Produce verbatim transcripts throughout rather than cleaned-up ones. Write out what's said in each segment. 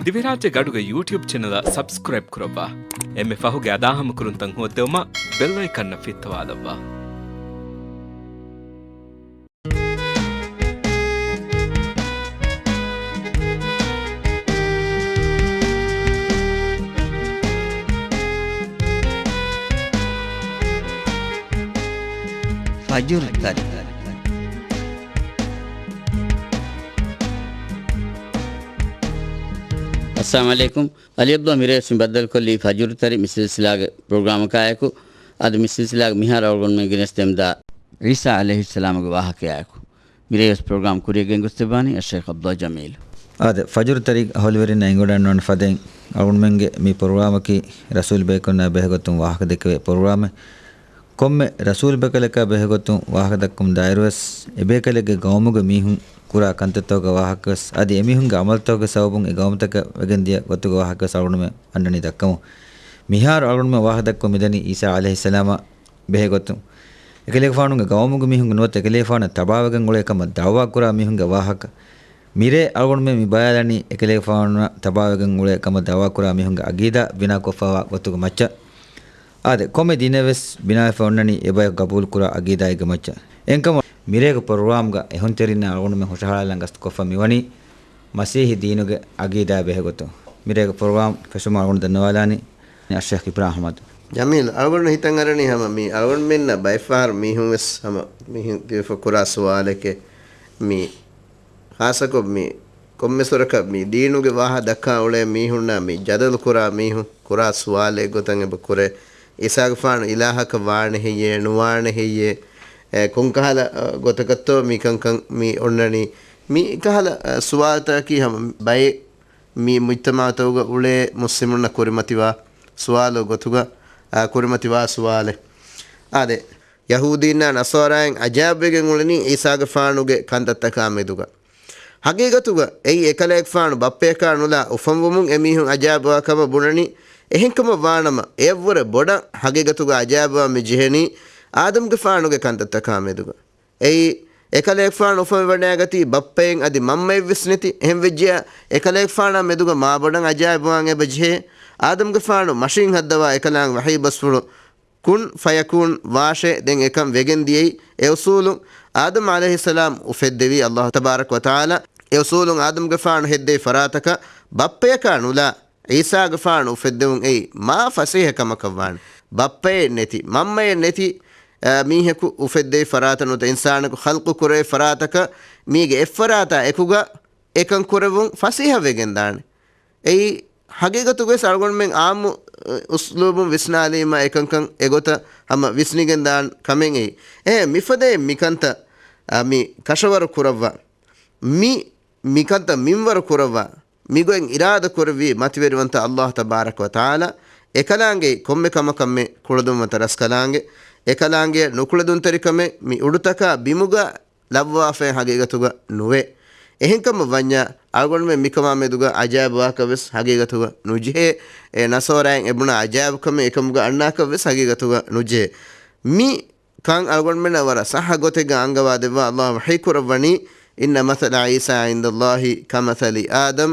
ދިވެހިރާއްޖޭގެ އަޑުގެ ޔޫޓިއުބް ޗެނަލަށް ސަބްސްކްރައިބް ކުރައްވާ. އެންމެ ފަހުގެ އަދާހަމަކުރުންތައް ހޯއްދެވުމަށް ބެލް އައިކަންއަށް ފިއްތަވާލައްވާ. ފަޖުރު ތަރި. އައްސަލާމު ޢަލައިކުމް. އަލީ ޢަބްދުﷲ މިރޭވެސް މި ބައްދަލުކޮށްލީ ފަޖުރު ތަރި މި ސިލްސިލާގެ ޕްރޮގްރާމަކާއެކު. އަދި މި ސިލްސިލާގެ މިހާރު އަޅުގަނޑުމެން ގެނެސްދެމުންދާ ޢީސާ ޢަލައިހިއްސަލާމުގެ ވާހަކަޔާއެކު. މިރޭވެސް ޕްރޮގްރާމް ކުރިއަށް ގެންގޮސްދެއްވާނީ އައްޝައިޚް ޢަބްދުﷲ ޖަމީލް. އާދެ، ފަޖުރު ތަރި އަހުލުވެރިންނާ އެނގިވަޑައިގަންނަވާނެ ފަދައިން އަޅުގަނޑުމެންގެ މި ޕްރޮގްރާމަކީ ރަސޫލް ބޭކަލުންނާ ބެހޭގޮތުން ވާހަކަ ދެއްކެވޭ ޕްރޮގްރާމެއް. ކޮންމެ ރަސޫލް ބޭކަލަކާ ބެހޭގޮތުން ވާހަކަ ދައްކަމުން ދާއިރުވެސް، އެބޭކަލެއްގެ ގައުމުގެ މީހުން ކުރާ ކަންތައްތަކުގެ ވާހަކަވެސް، އަދި އެމީހުންގެ ޢަމަލުތަކުގެ ސަބަބުން އެ ގައުމުތަކަށް ވެގެންދިޔަ ގޮތުގެ ވާހަކަވެސް އަޅުގަނޑުމެން އަންނަނީ ދައްކަމުން. މިހާރު އަޅުގަނޑުމެން ވާހަކަ ދައްކަމުން މިދަނީ ޢީސާ ޢަލައިހިއްސަލާމާ ބެހޭގޮތުން. އެކަލޭގެފާނުގެ ގައުމުގެ މީހުންގެ ނުވަތަ އެކަލޭގެފާނަށް ތަބާވެގެން އުޅޭ ކަމަށް ދަޢުވާ ކުރާ މީހުންގެ ވާހަކަ. މިރޭ އަޅުގަނޑުމެން މި ބަޔާލަނީ އެކަލޭގެފާނުންނަށް ތަބާވެގެން އުޅޭ ކަމަށް ދަޢުވާ ކުރާ މީހުންގެ ޢަގީދާ ބިނާކޮށްފައިވާ ގޮތުގެ މައްޗަށް. އާދެ، ކޮންމެ ދީނެއް ވެސް ބިނާވެފަ އޮންނަނީ އެބަޔަކު ގަބޫލުކުރާ ޢަގީދާއެއްގެ މައްޗަށް. އެހެންކަމުން މިރޭގެ ޕްރޮގްރާމްގަ އެހުންތެރިންނާ އަޅުގަނޑުމެން ހުށަހަޅާލަން ގަސްތުކޮށްފަ މިވަނީ މަސީޙީ ދީނުގެ ޢަގީދާ ބެހޭގޮތުން. މިރޭގެ ޕްރޮގްރާމް ފެށުމަށް އަޅުގަނޑު ދަންނަވާލާނީ އައްޝައިޚް އިބްރާހިމް އަޙްމަދު. ޖަމީލް، އަޅުގަނޑު ހިތަށް އަރަނީ ހަމަ މި އަޅުގަނޑުމެންނަށް ބައެއްފަހަރު މީހުން ވެސް ހަމަ މިހެން ދީފަ ކުރާ ސުވާލެކޭ މި ޚާއްޞަކޮށް މި ކޮންމެސް ވަރަކަށް މި ދީނުގެ ވާހަ ދައްކާ އުޅޭ މީހުންނާ މި ޖަދަލު ކުރާ މީހުން ކުރާ ސުވާލެއް ގޮތަށް އެބަ ކުރޭ. އީސާގެފާނު އިލާހަކަށް ވާނެ ހެއްޔޭ، ނުވާނެ ހެއްޔޭ، އެ، ކޮންކަހަލަ، އަ، ގޮތަކަށްތޯ މިކަންކަން މި އޮންނަނީ؟ މި ކަހަލަ، އަ، ސުވާލުތަކަކީ ހަމަ ބައެއް މި މުޖްތަމަޢުތަކުގަ އުޅޭ މުސްލިމުންނަށް ކުރިމަތިވާ ސުވާލު ގޮތުގަ، އާ، ކުރިމަތިވާ ސުވާލެއް. އާދެ، ޔަހޫދީންނާ ނަޞާރާއިން އަޖައިބުވެގެން އުޅެނީ ޢީސާގެފާނުގެ ކަންތައްތަކާ މެދުގަ. ޙަޤީޤަތުގަ އެއީ އެކަލޭގެފާނު ބައްޕަޔަކާ ނުލާ އުފަންވުމުން އެމީހުން އަޖައިބުވާ ކަމަށް ބުނަނީ. އެހެންކަމަށް ވާނަމަ، އެއަށްވުރެ ބޮޑަށް ޙަޤީޤަތުގަ އަޖައިބުވާން މި ޖެހެނީ އާދަމްގެފާނުގެ ކަންތައްތަކާ މެދުގަ. އެއީ، އެކަލޭގެފާނު އުފަންވެވަޑައިގަތީ ބައްޕައެއް އަދި މަންމައެއްވެސް ނެތި. އެހެންވެއްޖެޔާ، އެކަލޭގެފާނާ މެދުގަ މާބޮޑަށް އަޖައިބުވާން އެބަ ޖެހޭ. އާދަމްގެފާނު މަށިން ހައްދަވާ އެކަލާނގެ ވަޙީ ބަސްފުޅު، "ކުން ފަޔަކޫން، ވާށޭ، ދެން އެކަން ވެގެން ދިޔައީ." އެ އުސޫލުން އާދަމް ޢަލައިހިއްސަލާމް އުފެއްދެވީ ﷲ ތަބާރަކަ ވަތަޢާލާ. އެ އުސޫލުން އާދަމްގެފާނު ހެއްދެވި ފަރާތަކަށް ބައްޕަޔަކާ ނުލާ ޢީސާގެފާނު އުފެއްދެވުން އެއީ މާ ފަސޭހަ ކަމަކަށް ވާނެ. ބައްޕައެއް ނެތި، މަންމައެއް ނެތި، އަ، މީހަކު އުފެއްދެވި ފަރާތަށް ނުވަތަ އިންސާނަކު ޚަލްޤު ކުރެވި ފަރާތަކަށް މީގެ އެއްފަރާތާ އެކުގަ އެކަން ކުރެވުން ފަސޭހަ ވެގެންދާނެ. އެއީ ޙަޤީޤަތުގަވެސް އަޅުގަނޑުމެން ޢާއްމު، އަ، އުސްލޫބުން ވިސްނާލީމަ އެކަންކަން އެގޮތަށް ހަމަ ވިސްނިގެންދާން ކަމެއް އެއީ. އެހެން މިފަދައިން މިކަންތައް، އަ، މި ކަށަވަރު ކުރައްވާ، މި، މިކަންތައް މިންވަރު ކުރައްވާ، މިގޮތް އިރާދަ ކުރެއްވީ މަތިވެރިވަންތަ ﷲ ތަބާރަކަ ވަތަޢާލާ އެކަލާނގެ ކޮންމެ ކަމަކަށްމެ ކުޅަދުންވަންތަ ރަސްކަލާނގެ، އެކަލާނގެ ނުކުޅަދުންތެރިކަމެއް މި އުޑުތަކާ ބިމުގަ ލައްވާފައި ޙަޤީޤަތުގަ ނުވޭ. އެހެންކަމަށް ވަންޏާ، އަޅުގަނޑުމެން މިކަމާ މެދުގަ އަޖައިބުވާކަށް ވެސް ޙަޤީޤަތުގަ ނުޖެހޭ. އެ ނަޞާރާއިން އެބުނާ އަޖައިބުކަމެއް އެކަމުގަ އަންނާކަށް ވެސް ޙަޤީޤަތުގަ ނުޖެހޭ. މި ކަން އަޅުގަނޑުމެންނަށް ވަރަށް ޞައްޙަ ގޮތެއްގަ އަންގަވާ ދެއްވާ ﷲ ވަޙީ ކުރައްވަނީ، "إن مثل عيسى عند الله كمثل آدم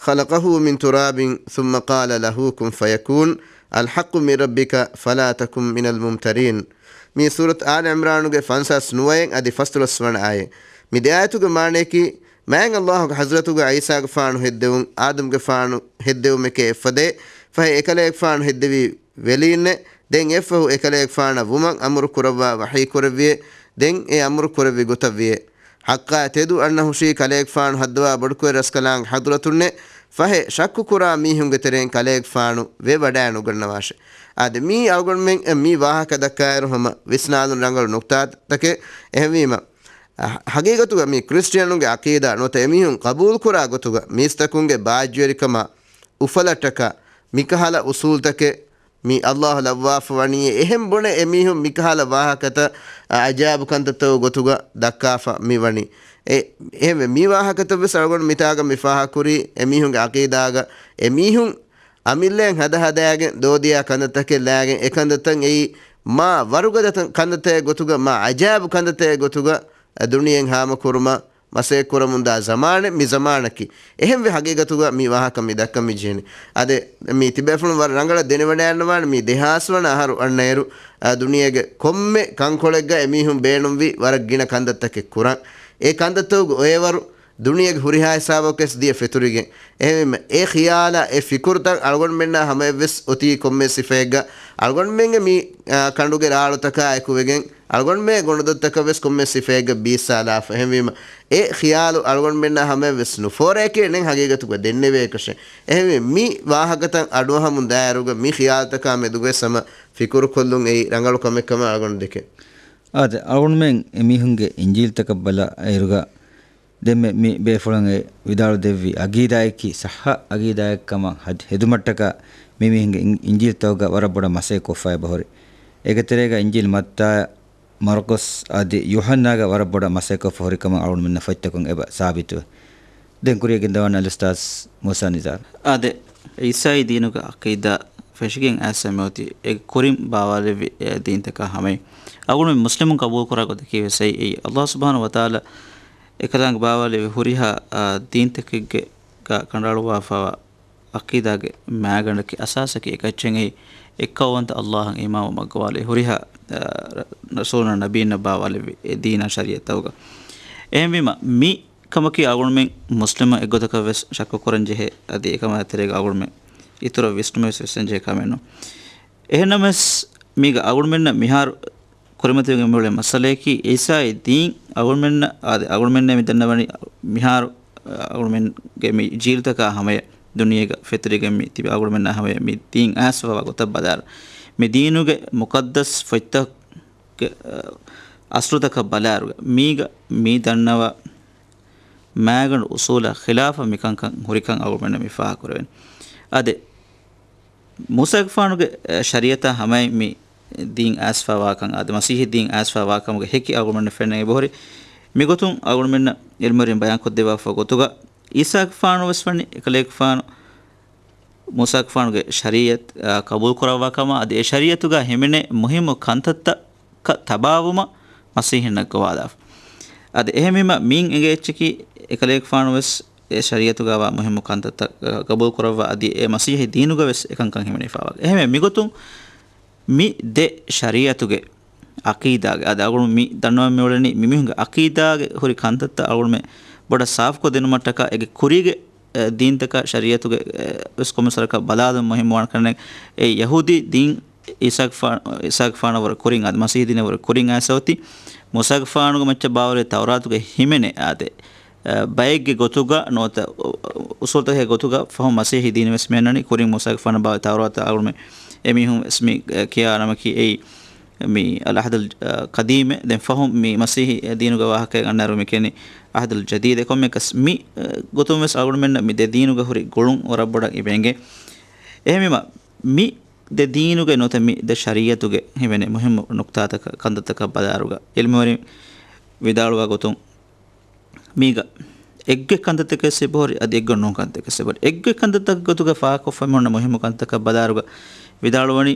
خلقه من تراب ثم قال له كن فيكون الحق من ربك فلا تكن من الممترين." މީ ސޫރަތު އާލި ޢިމްރާނުގެ ފަންސާސް ނުވައެއް އަދި ފަސްދޮޅަސް ވަނަ އާޔަތް. މި ދެ އާޔަތުގެ މާނަޔަކީ، މާތް ﷲ ގެ ޙަޟްރަތުގަ ޢީސާގެފާނު ހެއްދެވުން، އާދަމްގެފާނު ހެއްދެވުމެކޭ އެއްފަދައޭ. ފަހެ އެކަލޭގެފާނު ހެއްދެވީ ވެލީންނޭ. ދެން އެއަށްފަހު އެކަލޭގެފާނަށް ވުމަށް އަމުރު ކުރައްވާ ވަޙީ ކުރެއްވިއޭ. ދެން އެ އަމުރު ކުރެއްވި ގޮތަށް ވިއޭ. ޙައްޤާ ތެދު އަންނަ ހުށީ ކަލޭގެފާނު ހައްދަވާ ބޮޑުކުރެ ރަސްކަލާނގެ ޙަޟްރަތުންނޭ. ފަހެ ޝައްކު ކުރާ މީހުންގެ ތެރެއިން ކަލޭގެފާނު ވެވަޑައި ނުގަންނަވާށޭ. އާދެ، މީ އަޅުގަނޑުމެން މި ވާހަކަ ދައްކާއިރު ހަމަ ވިސްނާލުން ރަނގަޅު ނުކްތާތަކެއް. އެހެންވީމަ، ޙަޤީޤަތުގަ މި ކްރިސްޓިއަނުންގެ ޢަޤީދާ ނުވަތަ އެމީހުން ޤަބޫލުކުރާ ގޮތުގަ މީސްތަކުންގެ ބާއްޖަވެރިކަމާ އުފަލަށްޓަކާ މިކަހަލަ އުސޫލުތަކެއް މި ﷲ ލައްވާފަ ވަނީ. އެހެން ބުނެ އެމީހުން މިކަހަލަ ވާހަކަތައް އަޖައިބު ކަންތައްތަކުގެ ގޮތުގަ ދައްކާފަ މި ވަނީ. އެ، އެހެންވެ، މި ވާހަކަތައް ވެސް އަޅުގަނޑު މިތާގަ މި ފާހަގަކުރީ އެމީހުންގެ ޢަޤީދާގަ އެމީހުން އަމިއްލައިން ހަދަ ހަދައިގެން ދޯދިޔާ ކަންތައްތަކެއް ލާގެން، އެ ކަންތައްތައް އެއީ މާ ވަރުގަދަ ކަންތައްތަކެއް ގޮތުގަ، މާ އަޖައިބު ކަންތައްތަކެއް ގޮތުގަ ދުނިޔެއިން ހާމަކުރުމަށް މަސައްކަތް ކުރަމުންދާ ޒަމާނެއް މި ޒަމާނަކީ. އެހެންވެ ހަގީގަތުގަ މި ވާހަކަ މި ދައްކަން މި ޖެހެނީ. އާދެ، މި ތިބޭފުޅުން ވަރަށް ރަނގަޅަށް ދެނެވަޑައިގަންނަވާނެ މި ދެހާސް ވަނަ އަހަރު އަންނައިރު، އާ، ދުނިޔޭގެ ކޮންމެ ކަންކޮޅެއްގަ އެމީހުން ބޭނުންވި ވަރަށް ގިނަ ކަންތައްތަކެއް ކުރަން. އެ ކަންތައްތަކުގެ އޮއެވަރު ދުނިޔޭގެ ހުރިހާ ހިސާބަކުވެސް ދިޔަ ފެތުރިގެން. އެހެންވީމަ، އެ ޚިޔާލާ، އެ ފިކުރުތައް އަޅުގަނޑުމެންނާ ހަމަޔަށްވެސް އޮތީ ކޮންމެ ސިފައެއްގަ، އަޅުގަނޑުމެންގެ މި، އާ، ކަނޑުގެ ރާޅުތަކާ އެކުވެގެން، އަޅުގަނޑުމެންގެ ގޮނޑުދޮށްތަކަށްވެސް ކޮންމެ ސިފައެއްގަ ބީއްސާލާފަ. އެހެންވީމަ، އެ ޚިޔާލު އަޅުގަނޑުމެންނާ ހަމަޔަށްވެސް ނުފޯރައެކޭ ނެތް ހަގީގަތުގަ ދެންނެވޭކަށެއް. އެހެންވީ، މި ވާހަކަތައް އަޑުއަހަމުން ދާއިރުގަ މި ޚިޔާލުތަކާ މެދުގައި ހަމަ ފިކުރުކޮށްލުން އެއީ ރަނގަޅު ކަމެއް ކަމަށް އަޅުގަނޑު ދެކެން. އާދެ، އަޅުގަނޑުމެން އެމީހުންގެ އިންޖީލްތަކަށް ބަލާ އިރުގަ، ދެންމެ މި ބޭފުޅުން އެ ވިދާޅު ދެއްވި އަގީދާއަކީ ޞައްޙަ އަގީދާއެއް ކަމަށް ހަ-، ހެދުމަށްޓަކާ މި މީހުންގެ އިން-، އިންޖީލްތަކުގަ ވަރަށް ބޮޑަށް މަސައްކަތް ކޮށްފައި އެބަހުރި. އޭގެ ތެރޭގަ އިންޖީލް މައްތާ، މަރްކޮސް އަދި ޔޫޙަންނާގަ ވަރަށް ބޮޑަށް މަސައްކަތް ކޮށްފަ ހުރި ކަމަށް އަޅުގަނޑުމެންނަށް ފޮތްތަކުން އެބަ ސާބިތުވޭ. ދެން ކުރިޔަށް ގެންދަވާނެ އަލްއުސްތާޛް މޫސާ ނިޒާރު. އާދެ، އީސާއީ ދީނުގަ އަޤީދާ ފެށިގެން އައިސް މިއޮތީ އޭގެ ކުރިން ބާވާލެއްވި، އެ، ދީންތަކާ ހަމައިން. އަޅުގަނޑު މުސްލިމުން ޤަބޫލުކުރާ ގޮތަކީ ވެސް އެއީ، އެއީ ﷲ ސުބްޙާނަހޫ ވަތަޢާލާ އެކަލާނގެ ބާވާލެއްވި ހުރިހާ، އާ، ދީންތަކެއްގެ ގާ ކަނޑައަޅުއްވާފައިވާ އަޤީދާގެ މާގަނޑަކީ އަސާސަކީ އެކައްޗެއް އެއީ، އެއްކައުވަންތަ ﷲ އަށް އީމާންވުމަށް ގޮވާލެއްވި ހުރިހާ، އާ، ރަ-، ރަސޫލުންނާ ނަބީންނަށް ބާވާލެއްވި އެ ދީނާ ޝަރީޢަތްތަކުގަ. އެހެންވީމަ، މި ކަމަކީ އަޅުގަނޑުމެން މުސްލިމަށް އެއްގޮތަކަށް ވެސް ޝައްކު ކުރަން ޖެހޭ، އަދި އެކަމާ ތެރޭގަ އަޅުގަނޑުމެން އިތުރަށް ވިސްނުމެއް ވެސް ވެއްސެން ޖެހޭ ކަމެއް ނޫން. އެހެންނަމަވެސް، މީގަ އަޅުގަނޑުމެންނަށް މިހާރު ކުރިމަތިވެގެން މިއުޅޭ މައްސަލަޔަކީ، އީސާއީ ދީން އަޅުގަނޑުމެންނަށް، އާދެ، އަޅުގަނޑުމެންނޭ މި ދަންނަވަނީ މިހާރު، އަޅުގަނޑުމެންގެ މި ޖީލުތަކާ ހަމަޔަށް ދުނިޔޭގަ ފެތުރިގެން މި ތިބި އަޅުގަނޑުމެންނާ ހަމަޔަށް މި ދީން އައިސްފަވާ ގޮތަށް ބަލާއިރު، މި ދީނުގެ މުޤައްދަސް ފޮތްތަކުގެ، އަ، އަސްލުތަކަށް ބަލާއިރުގަ، މީގަ މި ދަންނަވާ މާގަނޑު އުޞޫލާ ޚިލާފަށް މިކަންކަން ހުރިކަން އަޅުގަނޑުމެންނަށް މި ފާހަގަކުރެވެނީ. އާދެ، މޫސާގެފާނުގެ، އެ، ޝަރީޢަތާ ހަމައިން މި ދީން އައިސްފަވާކަން، އާދެ، މަސީޙީ ދީން އައިސްފަވާކަމުގެ ހެކި އަޅުގަނޑުމެންނަށް ފެންނަން އެބަހުރި. މިގޮތުން އަޅުގަނޑުމެންނަށް ޢިލްމުވެރިން ބަޔާންކޮށްދެއްވާފަ ގޮތުގަ، އީސާގެފާނު ވެސް ވަނީ އެކަލޭގެފާނު މޫސާގެފާނުގެ ޝަރީޢަތް، އާ، ޤަބޫލުކުރައްވާ ކަމަށް، އަދި އެ ޝަރީޢަތުގަ ހިމެނޭ މުހިއްމު ކަންތައްތައް ތަބާވުމަށް މަސީޙީންނަށް ގޮވާލާފަ. އަދި އެހެންވީމަ، މިއިން އެނގޭ އެއްޗަކީ، އެކަލޭގެފާނު ވެސް އެ ޝަރީޢަތުގަ ވާ މުހިއްމު ކަންތައްތައް، އަ، ޤަބޫލުކުރައްވާ، އަދި އެ މަސީޙީ ދީނުގަ ވެސް އެކަންކަން ހިމެނިފަވާ. އެހެންވެ، މިގޮތުން މި ދެ ޝަރީޢަތުގެ ޢަޤީދާގެ، އަދި އަޅުގަނޑު މި ދަންނަވަން މިއުޅެނީ މިމީހުންގެ ޢަޤީދާގެ ހުރި ކަންތައްތައް އަޅުގަނޑުމެން ބޮޑަށް ސާފުކޮށް ދިނުމަށްޓަކާ އޭގެ ކުރީގެ، އެ، ދީންތަކާ ޝަރީޢަތުގެ، އެ، ވެސް ކޮންމެސް ވަރަކަށް ބަލާލުން މުހިއްމުވާނެ ކަންނޭނގެ. އެ ޔަހޫދީ ދީން އީސާގެފާ-، އީސާގެފާނަށް ވުރެ ކުރިން އާދެ، މަސީޙީ ދީނަށް ވުރެ ކުރިން އައިސް އޮތީ، މޫސާގެފާނުގެ މައްޗަށް ބާވާލެއްވި ތައުރާތުގަ ހިމެނޭ އާދެ، އަ، ބައެއްގެ ގޮތުގަ ނުވަތަ އު-، އު-، އުސޫލުތަކެއްގެ ގޮތުގަ ފަހުން މަސީޙީ ދީނެއް ވެސް މި އަންނަނީ ކުރިން މޫސާގެފާނަށް ބާވާލި ތައުރާތަށް އަޅުގަނޑުމެން އެމީހުން ވެސް މި، އަ، ކިޔާ ނަމަކީ އެއީ މި އަލްޢަހްދުލް، އަ، ޤަދީމެއް. ދެން ފަހުން މި މަސީޙީ ދީނުގެ ވާހަކައެއް އަންނައިރު މި ކިޔަނީ ޢަހްދުލް ޖަދީދެއް. ކޮންމެއަކަސް މި، އަ، ގޮތުން ވެސް އަޅުގަނޑުމެންނަށް މި ދެ ދީނުގަ ހުރި ގުޅުން ވަރަށް ބޮޑަށް އެބަ އެނގޭ. އެހެންވީމަ، މި ދެ ދީނުގެ ނުވަތަ މި ދެ ޝަރީޢަތުގެ ހިމެނޭ މުހިއްމު ނުކްތާތަކަށް، ކަންތައްތަކަށް ބަލާއިރުގަ، ޢިލްމުވެރިން ވިދާޅުވާ ގޮތުން، މީގަ އެއްގޮތް ކަންތައްތަކެއް ވެސް އެބަހުރި، އަދި އެއްގޮތް ނޫން ކަންތައްތަކެއް ވެސް އެބަހުރި. އެއްގޮތް ކަންތައްތަކެއް ގޮތުގަ ފާހަގަކޮށްފަ މި ހުންނަ މުހިއްމު ކަންތައްތަކަށް ބަލާއިރުގަ ވިދާޅުވަނީ،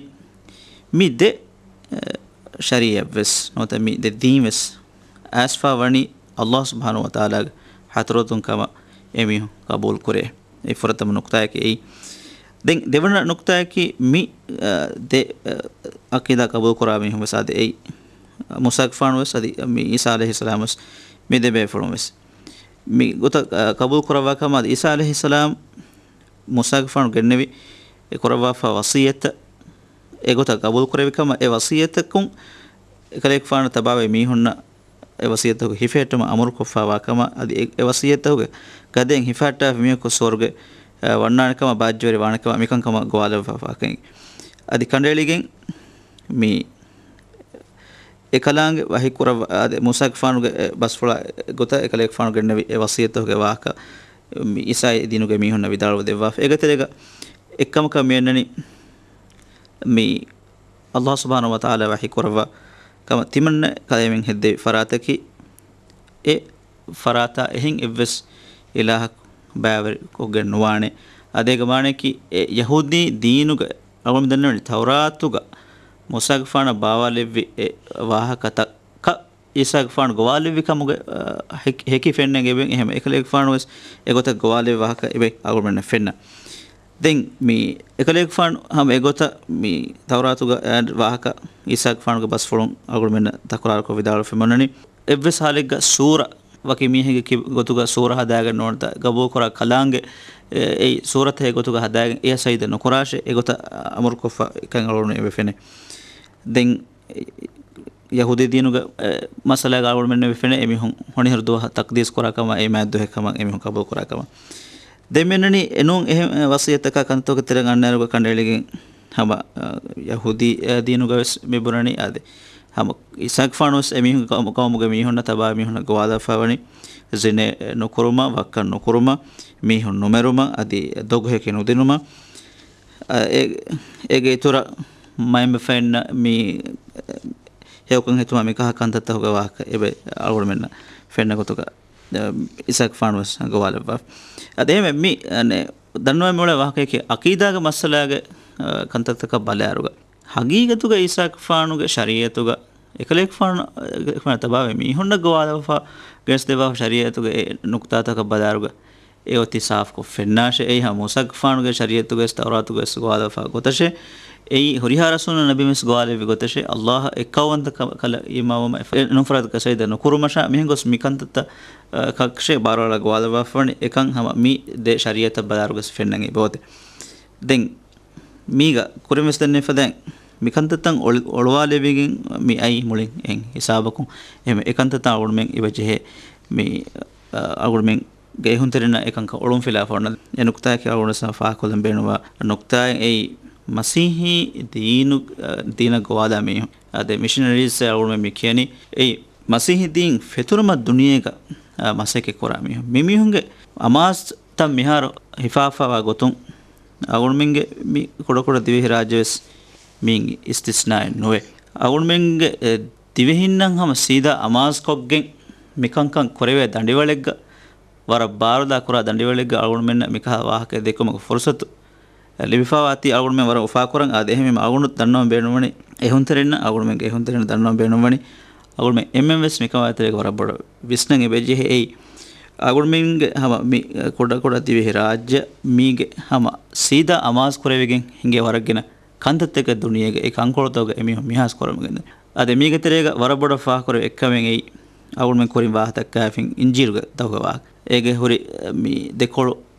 މި ދެ، އެ، ޝަރީޢަތް ވެސް ނުވަތަ މި ދެ ދީން ވެސް އައިސްފަ ވަނީ ﷲ ސުބްޙާނަހޫ ވަތަޢާލާގެ ޙަޟްރަތުން ކަމަށް އެމީހުން ޤަބޫލު ކުރޭ. އެ ފުރަތަމަ ނުކްތާއަކީ އެއީ. ދެން ދެވަނަ ނުކްތާއަކީ މި، އަ، ދެ، އަ، ޢަޤީދާ ޤަބޫލު ކުރާ މީހުން ވެސް އާދެ އެއީ، މޫސާގެފާނު ވެސް އަދި މި ޢީސާ ޢަލައިހިއްސަލާމް ވެސް މި ދެ ބޭފުޅުން ވެސް މި ގޮތަށް، އަ، ޤަބޫލު ކުރައްވާ ކަމަށް އާދެ ޢީސާ ޢަލައިހިއްސަލާމް މޫސާގެފާނު ގެންނެވި އެ ކުރައްވާފާ ވަޞިއްޔަތަށް އެގޮތަށް ޤަބޫލު ކުރެވި ކަމަށް، އެ ވަޞިއްޔަތަކުން އެކަލޭގެފާނަށް ތަބާވެ މީހުންނަށް އެ ވަޞިއްޔަތަކު ހިފެހެއްޓުމަށް އަމުރުކޮށްފާވާ ކަމަށް، އަދި އެ، އެ ވަޞިއްޔަތަކުގެ ގަދައިން ހިފަހައްޓާފި މީހަކު ސުވަރުގެ، އަ، ވަންނާނެ ކަމަށް، ބާއްޖަވެރި ވާނެ ކަމަށް، މިކަންކަމަށް ގޮވާލައްވާފާ ކަމެއް. އަދި ކަނޑައެޅިގެން މި އެކަލާނގެ ވަޙީ ކުރައްވާ، އާދެ، މޫސާގެފާނުގެ އެ ބަސްފުޅާ ގޮތަށް އެކަލޭގެފާނު ގެންނެވި އެ ވަޞިއްޔަތުގެ ވާހަކަ މި ޢީސާ ދީނުގެ މީހުންނަށް ވިދާޅުވެ ދެއްވާފަ. އޭގެ ތެރޭގަ އެއްކަމަކަށް މި އަންނަނީ މި ﷲ ސުބްޙާނަހޫ ވަތަޢާލާ ވަޙީ ކުރައްވާ ކަމަށް ތިމަންނަ ކަލޭމެން ހެއްދެވި ފަރާތަކީ، އެ ފަރާތާ އެހެން އެއްވެސް އިލާހަކު ބައިވެރިކޮށްގެން ނުވާނެ. އަދި އޭގެ މާނައަކީ، އެ ޔަހޫދީ ދީނުގެ އަޅުގަނޑު ދަންނަވަނީ ތައުރާތުގަ މޫސާގެފާނަށް ބާވާލެއްވި އެ ވާހަކަތަކަށް އީސާގެފާނު ގޮވާލެއްވި ކަމުގެ، އަ، ހެކި، ހެކި ފެންނަން އެބަ އެހެން އެކަލޭގެފާނު ވެސް އެގޮތަށް ގޮވާލެއްވި ވާހަކަ އެބަ އަޅުގަނޑަށް ފެންނަ. ދެން މި އެކަލޭގެފާނު ހަމަ އެގޮތަށް މި ތައުރާތުގަ ވާހަކަ އީސާގެފާނުގެ ބަސްފުޅުން އަޅުގަނޑުމެންނަށް ތަކުރާރުކޮށް ވިދާޅުވެފަ އޮންނަނީ. އެއްވެސް ހާލެއްގަ ސޫރަ ވަކި މީހެއްގެ ކި-، ގޮތުގަ ސޫރަ ހަދާގެން ނޯންތަ، ގަބޫލުކުރާ ކަލާނގެ، އެ، އެއީ ސޫރަތެއް ގޮތުގަ ހަދާގެން އެޔަށް ސަޖިދަ ނުކުރާށޭ، އެގޮތަށް އަމުރުކޮށްފަ ކަން އަޅުގަނޑު އެބަ ފެނޭ. ދެން ޔަހޫދީ ދީނުގެ، އެ، މައްސަލާގަ އަޅުގަނޑުމެން އެބަ ފެނޭ އެމީހުން ހޮނިހަރު ދުވަހަށް ތަޤްދީސް ކުރާ ކަމަށް، އެ މާތް ދުވަހެއް ކަމަށް އެމީހުން ޤަބޫލު ކުރާ ކަމަށް. ދެން މި އޮންނަނީ އެނޫން އެހެން ވަޞިއްޔަތަކާ ކަންތައްތަކުގެ ތެރެއަށް އަންނައިރުގަ ކަނޑައެޅިގެން ހަމަ، އަ، ޔަހޫދީ، އަ، ދީނުގަ ވެސް މި ބުނަނީ އާދެ. ހަމަ އީސާގެފާނު ވެސް އެމީހުން ޤައުމު-، ޤައުމުގެ މީހުންނަށް ތަބާވާ މީހުންނަށް ގޮވާލައްވާފަ ވަނީ ޒިނޭ ނުކުރުމަށް، ވައްކަން ނުކުރުމަށް، މީހުން ނުމެރުމަށް، އަދި ދޮގުހެކި ނުދިނުމަށް. އަ، އެ-، އޭގެ އިތުރަށް މައިންބަފައިންނަށް މި ހެޔޮކަން ހިތުމާ މިކަހަލަ ކަންތައްތަކުގެ ވާހަކަ އެބަ އަޅުގަނޑުމެންނަށް ފެންނަ ގޮތުގަ އިސާގެފާނު ވެސް ގޮވާލައްވާ. އަދި އެހެންވެ މި، އަނެ، ދަންނަވަން މިއުޅޭ ވާހަކަޔަކީ އަޤީދާގެ މައްސަލާގެ، އަ، ކަންތައްތަކަށް ބަލާއިރުގަ، ހަގީގަތުގަ އީސާގެފާނުގެ ޝަރީއަތުގަ އެކަލޭގެފާނު، އެކަލޭގެފާނު ތަބާވެ މީހުންނަށް ގޮވާލައްވާފަ ގެނެސްދެއްވާފަ ޝަރީއަތުގެ އެ ނުކުތާތަކަށް ބަލާއިރުގަ، އެ އޮތީ ސާފުކޮށް ފެންނާށޭ. އެއީ ހަމަ މޫސާގެފާނުގެ ޝަރީއަތުގަވެސް ތައުރާތުގަވެސް ގޮވާލައްވާފަ ގޮތަށޭ. އެއީ ހުރިހާ ރަސޫލުންނަށް ނަބީންވެސް ގޮވާލެއްވި ގޮތަށޭ. ﷲ އަށް އެއްކައުވަންތަ ކަ-، ކަލަ އީމާންވުމަށް އެ-، އެ ނުފުރާތަކަށް ސަޖިދަ ނުކުރުމަށާ މިހެން ގޮސް މި ކަންތައްތައް، އަ، ކަށޭ ބާރުއަޅާ ގޮވާލައްވާފަވަނީ. އެކަން ހަމަ މި ދެ ޝަރީއަތަށް ބަލާއިރުގަސް ފެންނަން އެބައޮތޭ. ދެން މީގަ ކުރިންވެސް ދެންނެވިފަ ދެން މި ކަންތައްތައް އޮޅި-، އޮޅުވާލެވިގެން މި އައީ މުޅިން އެއް ހިސާބަކުން. އެހެން އެކަންތައްތައް އަޅުގަނޑުމެން އިވަ ޖެހޭ މި، އަ، އަޅުގަނޑުމެން ގެ އެހުންތެރިންނަށް އެކަންކަން އޮޅުންފިލާފަ އޮންނަ އެ ނުކުތާއަކީ އަޅުގަނޑު ފާހަގަކޮށްލަން ބޭނުންވާ ނުކުތާއެއް. އެއީ މަސީހީ ދީނު-، އަ، ދީނަށް ގޮވާލާ މީހުން. އާދެ، މިޝަނަރީސް އަޅުގަނޑުމެން މި ކިޔަނީ އެއީ މަސީހީ ދީން ފެތުރުމަށް ދުނިޔޭގަ، އަ، މަސައްކަތް ކުރާ މީހުން. މި މީހުންގެ އަމާޒްތައް މިހާރު ހިފާފަވާ ގޮތުން އަޅުގަނޑުމެންގެ މި ކުޑަކުޑަ ދިވެހި ރާއްޖެވެސް މިއިން އިސްތިސްނާއެއް ނުވޭ. އަޅުގަނޑުމެންގެ، އެ، ދިވެހިންނަށް ހަމަ ސީދާ އަމާޒްކޮށްގެން މިކަންކަން ކުރެވޭ ދަނޑިވަޅެއްގަ، ވަރަށް ބާރުލާ ކުރާ ދަނޑިވަޅެއްގަ އަޅުގަނޑުމެންނަށް މިކަހަލަ ވާހަކައެއް ދެއްކުމުގެ ފުރުސަތު ލިބިފަވާތީ އަޅުގަނޑުމެން ވަރަށް އުފާކުރަން. އާދެ، އެހެންވީމަ އަޅުގަނޑު ދަންނަވަން ބޭނުންވަނީ އެހުންތެރިންނަށް، އަޅުގަނޑުމެންގެ އެހުންތެރިންނަށް ދަންނަވަން ބޭނުންވަނީ އަޅުގަނޑުމެން އެންމެންވެސް މިކަމާ އެތެރޭގަ ވަރަށް ބޮޑަށް ވިސްނަން އެބަޖެހޭ. އެއީ އަޅުގަނޑުމެންގެ ހަމަ މި ކުޑަކުޑަ ދިވެހި ރާއްޖެ މީގެ ހަމަ ސީދާ އަމާޒް ކުރެވިގެން ހިނގޭ ވަރަށް ގިނަ ކަންތައްތަކެއް ދުނިޔޭގެ އެ ކަންކޮޅުތަކުގަ އެމީހުން މިހާސް ކުރަމުން ގެންދަނީ. އަދި މީގެ ތެރޭގަ ވަރަށް ބޮޑަށް ފާހަގަކުރެވޭ އެއްކަމެއް އެއީ، އަޅުގަނޑުމެން ކުރިން ވާހަކަ ދައްކާފިން އިންޖީލުގެ ތަކުގެ ވާހަކަ. އޭގެ ހުރި، އަ، މި ދެކޮޅު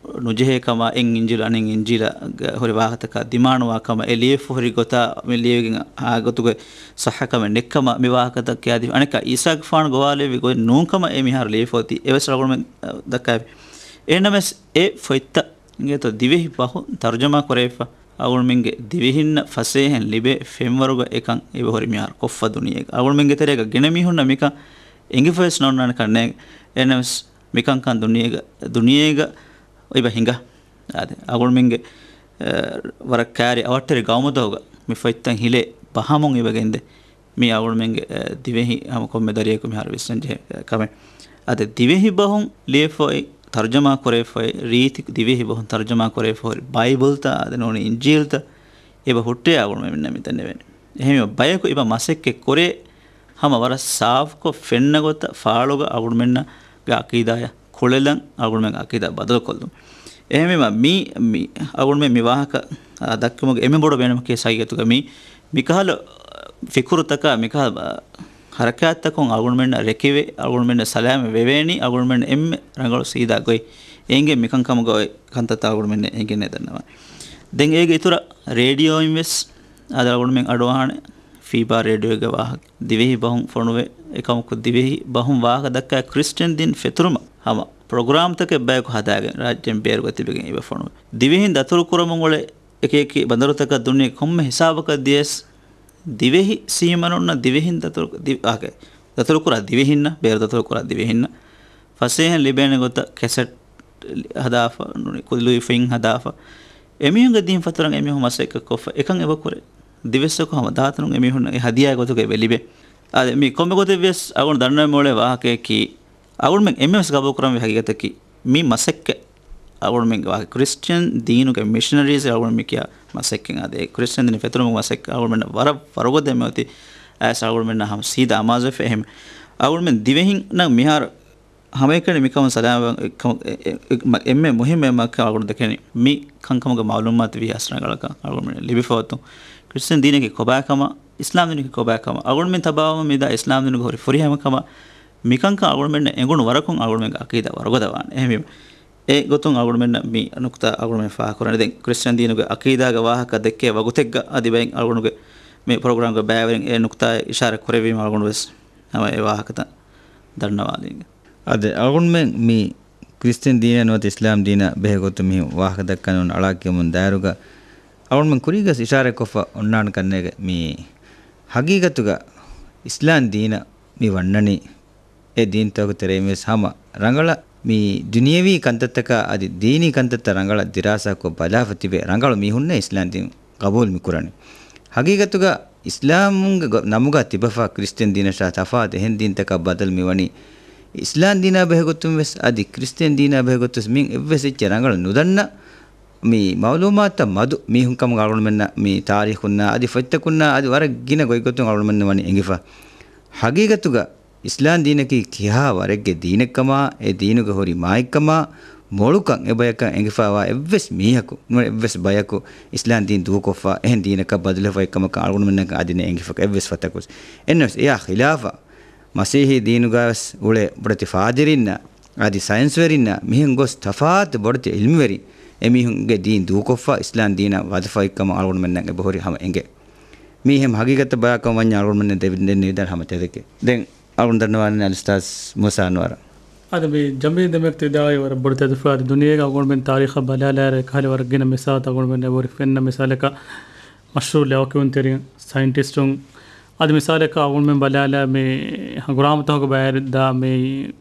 ނުޖެހޭ ކަމާ، އެއް އިންޖީލު އަނެއް އިންޖީލަށް ހުރި ވާހަކަތަކާ ދިމާނުވާ ކަމަށް، އެ ލިޔެފަ ހުރި ގޮތާ މި ލިޔެވިގެން އާ ގޮތުގެ ޞައްޙަކަމެއް ނެއްކަމަށް މި ވާހަކަތައް ކިޔާދީފަ. އަނެއްކާ އީސާގެފާނު ގޮވާލެއްވި ގޮތް ނޫންކަމަށް އެ މިހާރު ލިޔެފަ އޮތީ އެވެސް އަޅުގަނޑުމެން، އަ، ދައްކާފި. އެހެންނަމަވެސް އެ ފޮތްތައް އިނގޭތޯ ދިވެހި ބަހުން ތަރުޖަމާ ކުރެވިފަ. އަޅުގަނޑުމެންގެ ދިވެހިންނަށް ފަސޭހައިން ލިބޭ ފެންވަރުގަ އެކަން އެބަހުރި މިހާރު ކޮށްފަ ދުނިޔޭގަ. އަޅުގަނޑުމެންގެ ތެރޭގަ ގިނަ މީހުންނަށް މިކަން އެނގިފަވެސް ނޯންނާނެ ކަންނޭނގެ. އެހެންނަމަވެސް މިކަންކަން ދުނިޔޭގަ، ދުނިޔޭގަ އެބަ ހިނގާ. އާދެ، އަޅުގަނޑުމެންގެ، އަ، ވަރަށް ކައިރި އަވަށްޓެރި ގައުމުތަކުގަ މި ފޮތްތައް ހިލޭ ބަހަމުން އެބަ ގެންދޭ. މީ އަޅުގަނޑުމެންގެ، އަ، ދިވެހި ހަމަ ކޮންމެ ދަރިޔަކު މިހާރު ވިސްނަން ޖެހޭ، އަ، ކަމެއް. އަދި ދިވެހި ބަހުން ލިޔެފައި، ތަރުޖަމާ ކުރެފައި، ރީތި ދިވެހި ބަހުން ތަރުޖަމާ ކުރެފައި، ބައިބަލްތައް އަދި ނޫނީ އިންޖީލްތައް އެބަ ހުއްޓޭ އަޅުގަނޑުމެންނަށް މިދެންނެވޭނެ. އެހެންވެ ބަޔަކު އެބަ މަސައްކަތް ކުރޭ ހަމަ ވަރަށް ސާފުކޮށް ފެންނަ ގޮތަށް ފާޅުގަ އަޅުގަނޑުމެންނަށް ގެ އަޤީދާޔަށް ކުޅެލަން، އަޅުގަނޑުމެން އަޤީދާ ބަދަލުކޮށްލުން. އެހެންވީމަ މީ، މި އަޅުގަނޑުމެން މި ވާހަކަ، އާ، ދައްކުމުގެ އެންމެ ބޮޑު ބޭނުމަކީ ހަގީގަތުގަ މީ، މިކަހަލަ ފިކުރުތަކާ، މިކަހަލަ، އާ، ހަރަކާތްތަކުން އަޅުގަނޑުމެންނަށް ރެކެވޭ، އަޅުގަނޑުމެންނަށް ސަލާމަތް ވެވޭނީ، އަޅުގަނޑުމެންނަށް އެންމެ ރަނގަޅު ސީދާ ގޮތް އެނގޭ މިކަންކަމުގަ އޮތް ކަންތައްތައް އަޅުގަނޑުމެންނަށް އެނގޭނެ ދަންނަވާނެ. ދެން އޭގެ އިތުރަށް ރޭޑިއޯއިން ވެސް އަދި އަޅުގަނޑުމެން އަޑުއަހާނެ ފީބާ ރޭޑިއޯގެ ވާހަކަ. ދިވެހި ބަހުން ފޮނުވޭ، އެކަމަކު ދިވެހި ބަހުން ވާހަކަ ދައްކާ ކްރިސްޓިއަން ދީން ފެތުރުމަށް ހަމަ ޕްރޮގްރާމްތަކެއް ބަޔަކު ހަދާގެން ރާއްޖޭން ބޭރުގަ ތިބެގެން އެބަ ފޮނުވޭ. ދިވެހިން ދަތުރު ކުރަމުން އުޅޭ އެކި އެކި ބަނދަރުތަކަށް ދުނިޔޭގެ ކޮންމެ ހިސާބަކަށް ދިޔަސް، ދިވެހި ސީމަނުންނަށް ދިވެހިން ދަތުރު، ދި-، އާކެ، ދަތުރުކުރާ ދިވެހިންނަށް، ބޭރު ދަތުރުކުރާ ދިވެހިންނަށް ފަސޭހައިން ލިބޭނެ ގޮތަށް ކެސެޓް ހަދާފަ، ނޫނީ ކުލުވި ފޮތް ހަދާފަ، އެމީހުންގެ ދީން ފަތުރަށް އެމީހުން މަސައްކަތްކޮށްފަ، އެކަން އެބަ ކުރޭ. ދިވެއްސަކު ހަމަ ދާތަނުން އެމީހުންނަށް އެ ހަދިޔާ ގޮތުގަ އެބަ ލިބޭ. އާދެ، މި ކޮންމެ ގޮތެއް ވިޔަސް އަޅުގަނޑު ދަންނަވަން މިއުޅޭ ވާހަކަޔަކީ، އަޅުގަނޑުމެން އެންމެންވެސް ގަބޫލުކުރަންވީ ހަގީގަތަކީ، މި މަސައްކަތް އަޅުގަނޑުމެންގެ ވާހަކަ ކްރިސްޗިއަން ދީނުގެ މިޝަނަރީޒް އަޅުގަނޑު މި ކިޔާ މަސައްކަތް އާދެ، ކްރިސްޗިއަން ދީން ފެތުރުމުގެ މަސައްކަތް އަޅުގަނޑުމެންނަށް ވަރަށް ވަރުގަދަ މިއޮތީ އައިސް އަޅުގަނޑުމެންނަށް ހަމަ ސީދާ އަމާޒުވެފަ އެހެން. އަޅުގަނޑުމެން ދިވެހިންނަށް މިހާރު ހަމައެކަނި މިކަމުން ސަލާމަތް އެ، އެ، އެ، އެންމެ މުހިއްމު އެއްމައަކަށް އަޅުގަނޑު ދެކެނީ މި ކަންކަމުގެ މައުލޫމާތު ވީހާވެސް ރަނގަޅަކަށް އަޅުގަނޑުމެން ލިބިފައޮތުން. ކްރިސްޓިއަން ދީނަކީ ކޮބާކަމަށް، އިސްލާމް ދީނަކީ ކޮބާކަމަށް، އަޅުގަނޑުމެން ތަބާވަމުން މިދާ އިސްލާމް ދީނުގެ ހުރި ފުރިހަމަކަމަށް، މިކަންކަން އަޅުގަނޑުމެންނަށް އެނގުނު ވަރަކުން އަޅުގަނޑުމެންގެ އަޤީދާ ވަރުގަދަވާނެ. އެހެންވީމަ، އެ ގޮތުން އަޅުގަނޑުމެންނަށް މި ނުކުތާ އަޅުގަނޑުމެން ފާހަގަކުރަނީ. ދެން ކްރިސްޓިއަން ދީނުގެ އަޤީދާގެ ވާހަކަ ދެއްކޭ ވަގުތެއްގަ އަދި ބައެއް އަޅުގަނޑުގެ މި ޕްރޮގްރާމްގެ ބައިވެރިން އެ ނުކުތާއަށް އިޝާރަތް ކުރެއްވީމަ އަޅުގަނޑު ވެސް ހަމަ އެ ވާހަކަތައް ދަންނަވާލީގެ. އަދި އަޅުގަނޑުމެން މި ކްރިސްޓިއަން ދީނާ ނުވަތަ އިސްލާމް ދީނާ ބެހޭ ގޮތުން މިހެން ވާހަކަ ދައްކަން އަޅާ ކިޔަމުން ދާއިރުގަ އަޅުގަނޑުމެން ކުރީގަސް އިޝާރަތްކޮށްފަ އޮންނާނެ ކަންނޭގެ މި ހަގީގަތުގަ އިސްލާމް ދީނަށް މި ވަންނަނީ އެ ދީންތަކުގެ ތެރެއިން ވެސް ހަމަ ރަނގަޅަށް މި ދުނިޔެވީ ކަންތައްތަކާ އަދި ދީނީ ކަންތައްތައް ރަނގަޅަށް ދިރާސާކޮށް ބަލާފަ ތިބޭ ރަނގަޅު މީހުންނޭ އިސްލާމް ދީން ގަބޫލު މިކުރަނީ. ހަގީގަތުގަ އިސްލާމުގެ ގޮ-، ނަމުގަ ތިބެފަ ކްރިސްޓިއަން ދީނަށާ ތަފާތު އެހެން ދީންތަކާ ބަދަލު މި ވަނީ އިސްލާމް ދީނާ ބެހޭގޮތުން ވެސް އަދި ކްރިސްޓިއަން ދީނާ ބެހޭގޮތުން ވެސް މި އެއްވެސް އެއްޗެއް ރަނގަޅަށް ނުދަންނަ މި މައުލޫމާތުތައް މަދު މީހުން ކަމުގަ އަޅުގަނޑުމެންނަށް މި ތާރީޚުންނާ އަދި ފޮތްތަކުންނާ އަދި ވަރަށް ގިނަ ގޮތްގޮތުން އަޅުގަނޑުމެންނަށް ވަނީ އެނގިފަ. ހަގީގަތުގަ އިސްލާމް ދީނަކީ ކިހާ ވަރެއްގެ ދީނެއްކަމާ، އެ ދީނުގެ ހުރި މާތްކަމާ، މޮޅުކަން އެބަޔަކަށް އެނގިފައިވާ އެއްވެސް މީހަކު ނުވަތަ އެއްވެސް ބަޔަކު އިސްލާމް ދީން ދޫކޮށްފަ އެހެން ދީނަކަށް ބަދަލުވެފައި ކަމަކަށް އަޅުގަނޑުމެންނަކަށް އަދި ނެއް އެނގިފަ އެއްވެސް ފަތަކުސް. އެންނަވެސް އެއާ ޚިލާފަށް މަސީޙީ ދީނުގަވެސް އުޅޭ ބޮޑެތި ފާދިރިންނާ އަދި ސައިންސްވެރިންނާ މިހެން ގޮސް ތަފާތު ބޮޑެތި ޢިލްމުވެރިން އެމީހުންގެ ދީން ދޫކޮށްފަ އިސްލާމް ދީނަށް ވަދެފައި ކަމަށް އަޅުގަނޑުމެންނަށް އެބަހުރި ހަމަ އެނގޭ. މީ ހަމަ ހަގީގަތަށް ބަޔާކަމަށް ވަންޏާ އަޅުގަނޑުމެން ދެ-، ދެން ވިދާޅު ހަމަ ތެދެކޭ. ދެން އަޅުގަނޑު ދަންނަވާނެ އަލްއުސްތާޛް މޫސާ އަންވަރަށް. އަދި މި ޖަމީލް ދެމެކް ވިދާޅުވި ވަރަށް ބޮޑު ތެދުފުޅާ އަދި ދުނިޔޭގެ އަޅުގަނޑުމެން ތާރީޚަށް ބަލާލާއިރު އެކަހަލަ ވަރަށް ގިނަ މިސާލުތައް އަޅުގަނޑުމެން އެބަހުރި ފެންނަ މިސާލަކަށް މަޝްހޫރު ލެވަކިޔުންތެރިން ސައިންޓިސްޓުން އަދި މިސާލަކަށް އަޅުގަނޑުމެން ބަލާލާ މި ހަނގުރާމަތަކުގެ ބައިވެރިން ދާ މި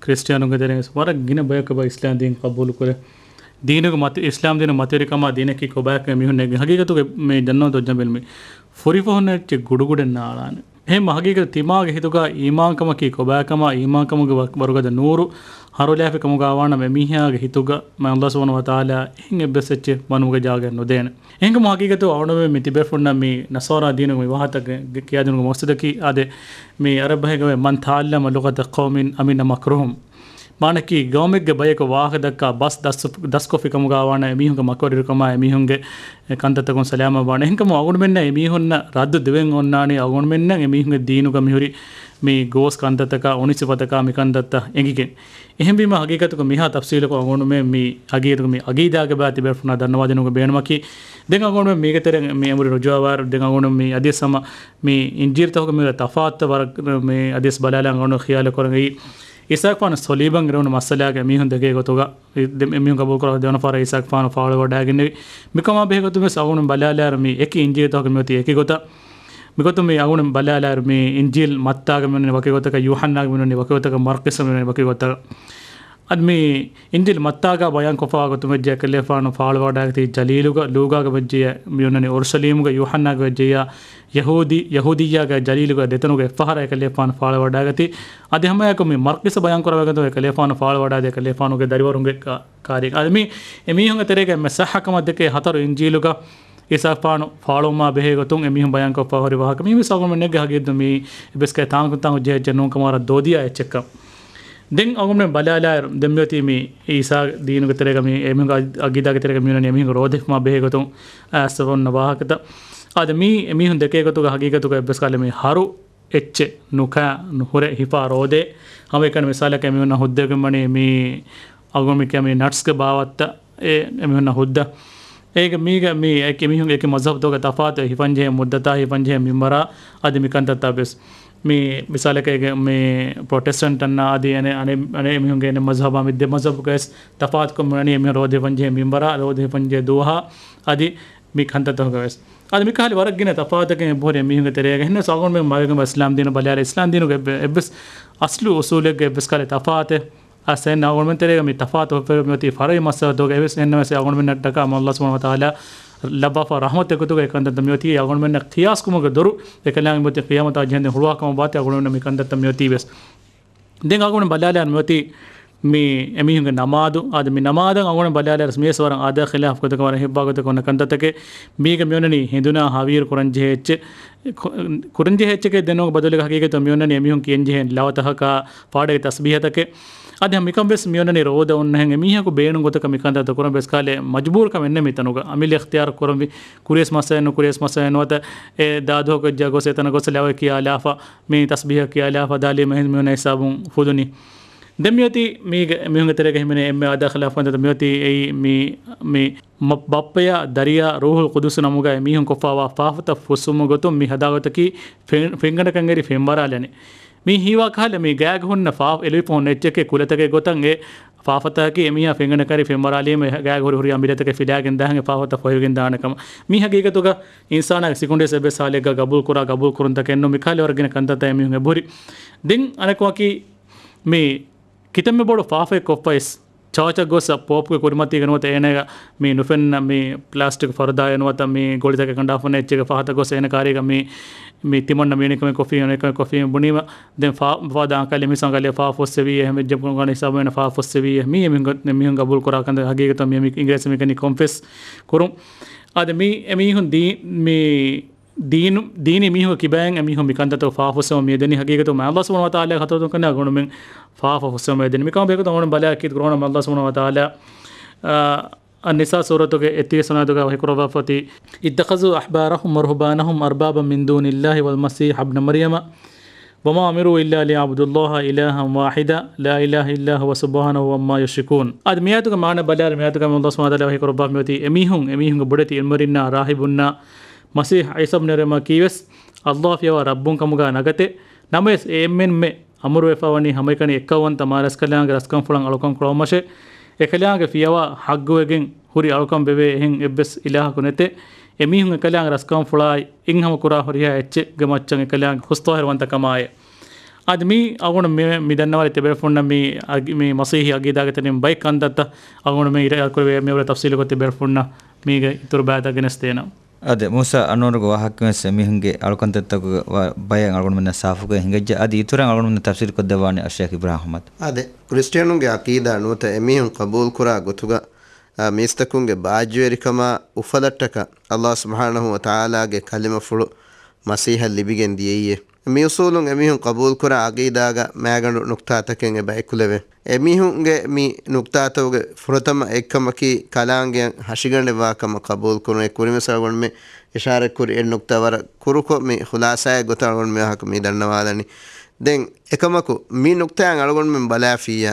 ކްރިސްޓިއަނުންގެ ތެރެއިން ވަރަށް ގިނަ ބަޔަކު އެބަ އިސްލާމް ދީން ޤަބޫލުކުރޭ. ދީނުގެ މަތި-، އިސްލާމް ދީނުގެ މަތިވެރިކަމާ ދީނަކީ ކޮބާކަން މީހުން ނެގި. ހަގީގަތުގަ މި ދަންނަވަންތޯ ޖަމީލް މި ފުރިފަހުން އެއްޗެއް ގުޑުގުޑެއް ނާޅާނެ. އެހެން ހަގީގަތު ތިމާގެ ހިތުގަ އީމާންކަމަކީ ކޮބާކަމާ، އީމާންކަމުގެ ވަ-، ވަރުގަދަ ނޫރު ހަރުލާފި ކަމުގަ ވާނަމަ އެމީހާގެ ހިތުގަ މި ﷲ ސުބްޙާނަހޫ ވަތަޢާލާ އެހެން އެއްވެސް އެއްޗެއް ވަނުމުގެ ޖާގައެއް ނުދޭނެ. އެހެންކަމުން ހަގީގަތު އަޅުގަނޑުމެން މި ތިބޭފުޅުންނަށް މި ނަޞާރާ ދީނުގެ މި ވާހަކަ ގެ-، ކިޔާދިނުމުގެ މަޤްޞަދަކީ އާދެ، މި ޢަރަބި ބަހެއްގަ މަން ތަޢައްލަމަ ލުޣަތަ ޤައުމިން އަމިނަ މަކްރުހުމް. މާނައަކީ، ޤައުމެއްގެ ބަޔަކު ވާހަކަ ދައްކާ ބަސް ދަސް-، ދަސްކޮށްފި ކަމުގަ ވާނަމަ އެމީހުންގެ މަކަރުވެރިކަމާ އެމީހުންގެ ކަންތައްތަކުން ސަލާމަތް ވާނެ. އެހެންކަމުން އަޅުގަނޑުމެންނަށް އެމީހުންނަށް ރައްދު ދެވެން އޮންނާނީ އަޅުގަނޑުމެންނަށް އެމީހުންގެ ދީނުގަ މިހުރި މި ގޯސް ކަންތައްތަކާ އޮނި ސިފަތަކާ މި ކަންތައްތައް އެނގިގެން. އެހެންވީމަ ހަގީގަތުގަ މިހާ ތަފްސީލަކުން އަޅުގަނޑުމެން މި ހަގީގަތުގަ މި ޢަޤީދާގެ ބައި ތިބޭފުޅުންނަށް ދަންނަވާދިނުމުގެ ބޭނުމަކީ، ދެން އަޅުގަނޑުމެން މީގެ ތެރެ މި އެނބުރި ރުޖޫޢަވާއިރު، ދެން އަޅުގަނޑު މި އަދިވެސް ހަމަ މި އިންޖީލްތަކުގެ މި ތަފާތު ވަރަށް މި އަދިވެސް ބަލާލަން އަޅުގަނޑު ޚިޔާލު ކުރަން އެއީ، ޢީސާގެފާނު ޞަލީބަށް އިރުވުނު މައްސަލާގަ އެމީހުން ދެކޭ ގޮތުގަ އެ-، ދެ-، އެމީހުން ޤަބޫލުކުރާ ދެވަނަ ފަހަރަށް ޢީސާގެފާނު ފާޅުވަޑައިގެންނެވި. މިކަމާ ބެހޭ ގޮތުން ވެސް އަޅުގަނޑު ބަލާލާއިރު މި އެކި އިންޖީލްތަކުގެ މިއޮތީ އެކި ގޮތަށް. މިގޮތުން މި އަޅުގަނޑު ބަލާލާއިރު މި އިންޖީލް މައްތާގަ މިއޮންނަނީ ވަކި ގޮތަކަށް، ޔޫޙަންނާގަ މިއޮންނަނީ ވަކި ގޮތަކަށް، މަރްޤީސް މިއޮންނަނީ ވަކި ގޮތަކަށް. އަދި މި އިންޖީލް މައްތާގަ ބަޔާންކޮށްފަވާ ގޮތުން ވެއްޖެ އެކަލޭފާނު ފާޅުވަޑައިގަތީ ޖަލީލުގަ، ލޫގާގަ ވެއްޖެޔާ މިއޮންނަނީ އޮރުޝަލީމުގަ، ޔޫޙަންނާގަ ވެއްޖެޔާ ޔަހޫދީ، ޔަހޫދިއްޔާގަ، ޖަލީލުގަ ދެތަނުގަ އެއްފަހަރަށް އެކަލޭފާނު ފާޅުވަޑައިގަތީ. އަދި ހަމައެކު މި މަރްޤީސް ބަޔާންކުރާ ގޮތުން އެކަލޭފާނު ފާޅުވަޑައިދޭ އެކަލޭފާނުގެ ދަރިވަރުންގެ ކާ-، ކާރި. އަދި މި އެމީހުންގެ ތެރޭގަ އެންމެ ޞައްޙަކަމަށް ދެކޭ ހަތަރު އިންޖީލުގަ ޢީސާގެފާނު ފާޅުވުމާ ބެހޭ ގޮތުން އެމީހުން ބަޔާންކޮށްފަ ހުރި ވާހަކަ މީ ވެސް އަޅުގަނޑުމެން ނެގޭ ހަގީގަތު މީ އެއްވެސް ކައި ތާނގު ތާނގު ޖެހޭ އެއްޗެއް ނޫން ކަމަށް ވަރަށް ދޯދިޔާ އެއްޗެއްކަން. ދެން އަޅުގަނޑުމެން ބަލާލާއިރު، ދެން މިއޮތީ މި ޢީސާ ދީނުގެ ތެރޭގަ މި އެމީހުންގެ އަގީދާގެ ތެރޭގަ މިއޮންނަނީ އެމީހުންގެ ރޯދަ ހިފުމާ ބެހޭ ގޮތުން އައިސްފަ އޮންނަ ވާހަކަތައް. އާދެ، މީ އެމީހުން ދެކޭ ގޮތުގަ ހަގީގަތުގަ އެއްވެސް ކަހަލަ މި ހަރު އެއްޗެއް ނުކާ ނުހުރެ ހިފާ ރޯދައެއް. ހަމައެކަނި މިސާލަކަށް އެމީހުންނަށް ހުއްދައިގެންވަނީ މި އަޅުގަނޑު މި ކިޔާ މި ނަޓްސްގެ ބާވަތްތައް އެ އެމީހުންނަށް ހުއްދަ. އޭގެ މީގަ މި އެކި މީހުން އެކި މަޒްހަބުތަކުގެ ތަފާތު ހިފަންޖެހޭ މުއްދަތާ ހިފަންޖެހޭ މިންވަރާ އަދި މިކަންތައްތައް ވެސް. މި މިސާލަކަށް އޭގެ މި ޕްރޮޓެސްޓަންޓަންނާ އަދި އަނެ-، އަނެ-، އަނެއް މީހުންގެ އަނެއް މަޒްހަބާ މި ދެ މަޒްހަބުގައި ވެސް ތަފާތުކޮށް މިއޮންނަނީ އެމީހުން ރޯދަ ހިފަންޖެހޭ މިންވަރާ، ރޯދަ ހިފަންޖެހޭ ދުވަހާ އަދި މި ކަންތައްތަކުގަ ވެސް. އަދި މިކަހަލަ ވަރަށް ގިނަ ތަފާތަކެއް އެބަހުރި އެމީހުންގެ ތެރޭގަ. އެހެންނަމަވެސް އަޅުގަނޑުމެން މަވެގެން އިސްލާމް ދީނު ބަލާލާ އިސްލާމް ދީނުގެ އެއް-، އެއްވެސް އަސްލު އުސޫލެއްގެ އެއްވެސް ކަހަލަ ތަފާތެއް އަސް އެން އަޅުގަނޑުމެން ތެރޭގަ މި ތަފާތު ހުއްފަވެ މިއޮތީ ފަރުޢީ މައްސަލަތަކުގަ އެވެސް އެންނަމަވެސް އަޅުގަނޑުމެންނަށްޓަކާ މަ ﷲ ސުބްޙާނަހޫ ވަތަޢާލާ ލައްވާފަ ރަޙްމަތެއް ގޮތުގައި ކަންތައްތައް މިއޮތީ އަޅުގަނޑުމެންނަށް ޤިޔާސްކުރުމުގެ ދޮރު އެކަލާނގެ މިއޮތީ ޤިޔާމަތާ ޖެހެންދެން ހުޅުވާ ކަމަށް ވާތީ އަޅުގަނޑުމެންނަށް މި ކަންތައްތައް މިއޮތީ ވެސް. ދެން އަޅުގަނޑު ބަލާލާ މިއޮތީ މި އެމީހުންގެ ނަމާދު، އާދެ، މި ނަމާދަށް އަޅުގަނޑު ބަލާލާ މިވެސް ވަރަށް އާދާ ޚިލާފު ގޮތަކަށް ވަރަށް ހިތްވާ ގޮތަކަށް އޮންނަ ކަންތައްތަކެއް. މީގަ މިއޮންނަނީ ހެނދުނާ ހަވީރު ކުރަންޖެހޭ އެއްޗެއް، ކު-، ކުރަންޖެހޭ އެއްޗެކޭ ދެންނެވި ބަދަލުގަ ހަގީގަތު މިއޮންނަނީ އެމީހުން ކިޔަންޖެހޭ ލަވަތަހަކާ ފާޑެއްގެ ތަސްބީހަތަކެއް. އަދި މިކަން ވެސް މިއޮންނަނީ ރޯދަ އޮންނަހެން އެމީހަކު ބޭނުން ގޮތަކަށް މިކަންތައް ކުރަން ވެސް ކާލެ މަޖުބޫރުކަމެއް ނެތް މިތަނުގަ. އަމިއްލަ އިޚްތިޔާރު ކުރަންވީ ކުރިޔަސް މައްސަލައެއް ނުކުރިޔަސް މައްސަލައެއް ނުވަތަ އެ ދާދުހަކު އެއްޖާ ގޮސް އެތަނަށް ގޮސް ލަވަ ކިޔާލާފަ، މި ތަސްބީހަ ކިޔާލާފަ ދާލީމަ ހެން މިއޮންނަ ހިސާބުން ފުދުނީ. ދެން މިއޮތީ މީގެ މީހުންގެ ތެރޭގަ ހިމެނޭ އެންމެ އާދާ ޚިލާފު ކަންތައް މިއޮތީ އެއީ މި، މި މަ-، ބައްޕަޔާ ދަރިޔާ ރޫހުލް ޤުދުސް ނަމުގައި މީހުން ކޮށްފައިވާ ފާފަތައް ފުއްސުމުގެ ގޮތުން މި ހަދާ ގޮތަކީ ފެން-، ފެންގަނޑަކަށް އެރި ފެންވަރާލަނީ. މީ ހީވާ ކަހަލަ މީ ގާގަ ހުންނަ ފާ-، އެލުވިފަ ހުންނަ އެއްޗެކޭ ކުލަތަކެއް ގޮތަށް އެ ފާފަތަކަކީ އެމީހާ ފެންގަނޑަކަށް އެރި ފެންވަރާލީމަ ގާގަ ހުރި ހުރިހާ މިރޭތަކެއް ފިލާގެން ދާހެން އެ ފާފަތައް ފޮހެވިގެން ދާނެ ކަމަށް. މީ ހަގީގަތުގަ އިންސާނާގެ ސިކުނޑިވެސް އެއްވެސް ހާލެއްގަ ގަބޫލު ކުރާ ގަބޫލު ކުރުންތަކެއް ނޫން. މިކަހަލަ ވަރަށް ގިނަ ކަންތައްތައް އެމީހުން އެބުރި. ދެން އަނެއްކަމަކީ މި ކިތަންމެ ބޮޑު ފާފައެއް ކޮށްފައިސް، ޗާޗަށް ގޮސް ޕޯޕްގެ ކުރިމަތީގަ ނުވަތަ އޭނާގެ މި ނުފެންނަ މި ޕްލާސްޓިކް ފަރުދާއެއް ނުވަތަ މި ގޮޅިތަކެއް ކަނޑާފަ އެއްޗެއްގެ ފަހަތަށް ގޮސް އޭނަ ކާރީގަ މި، މި ތިމަންނަ މީނިކަމެއް ކޮފީ އޭނަ ކޮފީ ބުނީމަ ދެން ފާ-، ފާދަ އަނކަލެ މިސާ ގަލޭ ފާ ފޮއްސެވީ އެހެން ވެއްޖެ ކޮން ހިސާބު އޭނަ ފާ ފޮއްސެވީ މީ މީހުން ގަ-، މީހުން ގަބޫލު ކުރާ ކަންތައް ހަގީގަތަށް މި އިނގިރޭސި މި ކަނީ ކޮންފެސް ކުރުން. އާދެ މީ އެމީހުން ދީ-، މި ދީނު، ދީނީ މީހުންގެ ކިބައިން އެމީހުން މި ކަންތައްތައް ފާފަ ފުއްސަވަން މިއަދަނީ ހަގީގަތު މާ ﷲ ސުބްޙާނަހޫ ވަތަޢާލާ ހަޟްރަތުން ކަން އަޅުގަނޑުމެން ފާފަ ފުއްސަވަން މިއަދަނީ. މިކަމަށް ބެހޭގޮތުން އަޅުގަނޑު ބަލާ ކީރިތި ޤުރްއާނު މާ ﷲ ސުބްޙާނަހޫ ވަތަޢާލާ، އާ، އައްނިސާ ސޫރަތުގެ އެއްތިރީސް ވަނަ އާޔަތުގަ ވަޙީކުރައްވާފަ އޮތީ، اتخذوا أحبارهم ورهبانهم أربابا من دون الله والمسيح ابن مريم وما أمروا إلا ليعبدوا الله إلها واحدا لا إله إلا هو سبحانه عما يشركون. އާދެ މިއާޔަތުގެ މާނަ ބަލާލި މިއާޔަތުގަ ﷲ ސުބްޙާނަހޫ ވަތަޢާލާ ވަޙީކުރައްވާފަ މިއޮތީ އެމީހުން، އެމީހުންގެ ބޮޑެތި ޢިލްމުވެރިންނާ ރާހިބުންނާ މަސީޙް ޢީސާ ބްނު މަރްޔަމަށް ކީވެސް ﷲ ފިޔަވާ ރައްބުން ކަމުގަ ނަގަތެ. ނަމަވެސް އެ އެންމެންމެ އަމުރުވެފަ ވަނީ ހަމައެކަނި އެއްކައުވަންތަ މާރަސްކަލާނގެ ރަސްކަންފުޅަށް އަޅުކަން ކުރައްވުމަށެ. އެކަލާނގެ ފިޔަވާ ޙައްޤުވެގެން ހުރި އަޅުކަން ވެވޭ އެހެން އެއްވެސް އިލާހަކު ނެތެ. އެމީހުން އެކަލާނގެ ރަސްކަންފުޅާއި އިން ހަމަ ކުރާ ހުރިހާ އެއްޗެއްގެ މައްޗަށް އެކަލާނގެ ހުސް ޒާހިރުވަންތަކަމާއި. އަދި މީ އަޅުގަނޑު މި، މި ދަންނަވާލި ތިބޭފުޅުންނަށް މި އަގި-، މި މަސީޙީ އަގީދާގެ ތެރެއިން ބައެއް ކަންތައްތައް އަޅުގަނޑު މި އިރާދަކުރެވޭ މިއަށްވުރެ ތަފްސީލުކޮށް ތިބޭފުޅުންނަށް މީގެ އިތުރު ބައިތައް ގެނެސްދޭނަން. އާދެ، މޫސާ އަންވަރުގެ ވާހަކައިން ވެސް އެމީހުންގެ އަޅުކަންތައްތަކުގެ ވަ-، ބަޔަށް އަޅުގަނޑުމެންނަށް ސާފުކޮށް ހިނގައްޖެ. އަދި އިތުރަށް އަޅުގަނޑުމެންނަށް ތަފްސީލުކޮށްދެއްވާނެ އައްޝައިޚް އިބްރާހިމް އަޙްމަދު. އާދެ، ކްރިސްޓިއަނުންގެ އަޤީދާ ނުވަތަ އެމީހުން ޤަބޫލުކުރާ ގޮތުގަ، އާ، މީސްތަކުންގެ ބާއްޖަވެރިކަމާ އުފަލަށްޓަކާ ﷲ ސުބްޙާނަހޫ ވަތަޢާލާގެ ކަލިމަފުޅު މަސީޙަށް ލިބިގެން ދިޔައީއޭ. މި އުޞޫލުން އެމީހުން ޤަބޫލުކުރާ އަޤީދާގަ މައިގަނޑު ނުކްތާތަކެއް އެބައިކުލެވޭ. އެމީހުންގެ މި ނުކްތާތަކުގެ ފުރަތަމަ އެއްކަމަކީ ކަލާނގެއަށް ހަށިގަނޑެއްވާ ކަމަށް ޤަބޫލުކުރުން. އެ ކުރިންވެސް އަޅުގަނޑުމެން އިޝާރަތްކުރި އެއް ނުކްތާ ވަރަށް ކުރުކޮށް މި ޚުލާޞާއެއް ގޮތަށް އަޅުގަނޑު މި ވާހަކަ މި ދަންނަވާލަނީ. ދެން އެކަމަކު މި ނުކްތާއިން އަޅުގަނޑުމެން ބަލާފިއްޔާ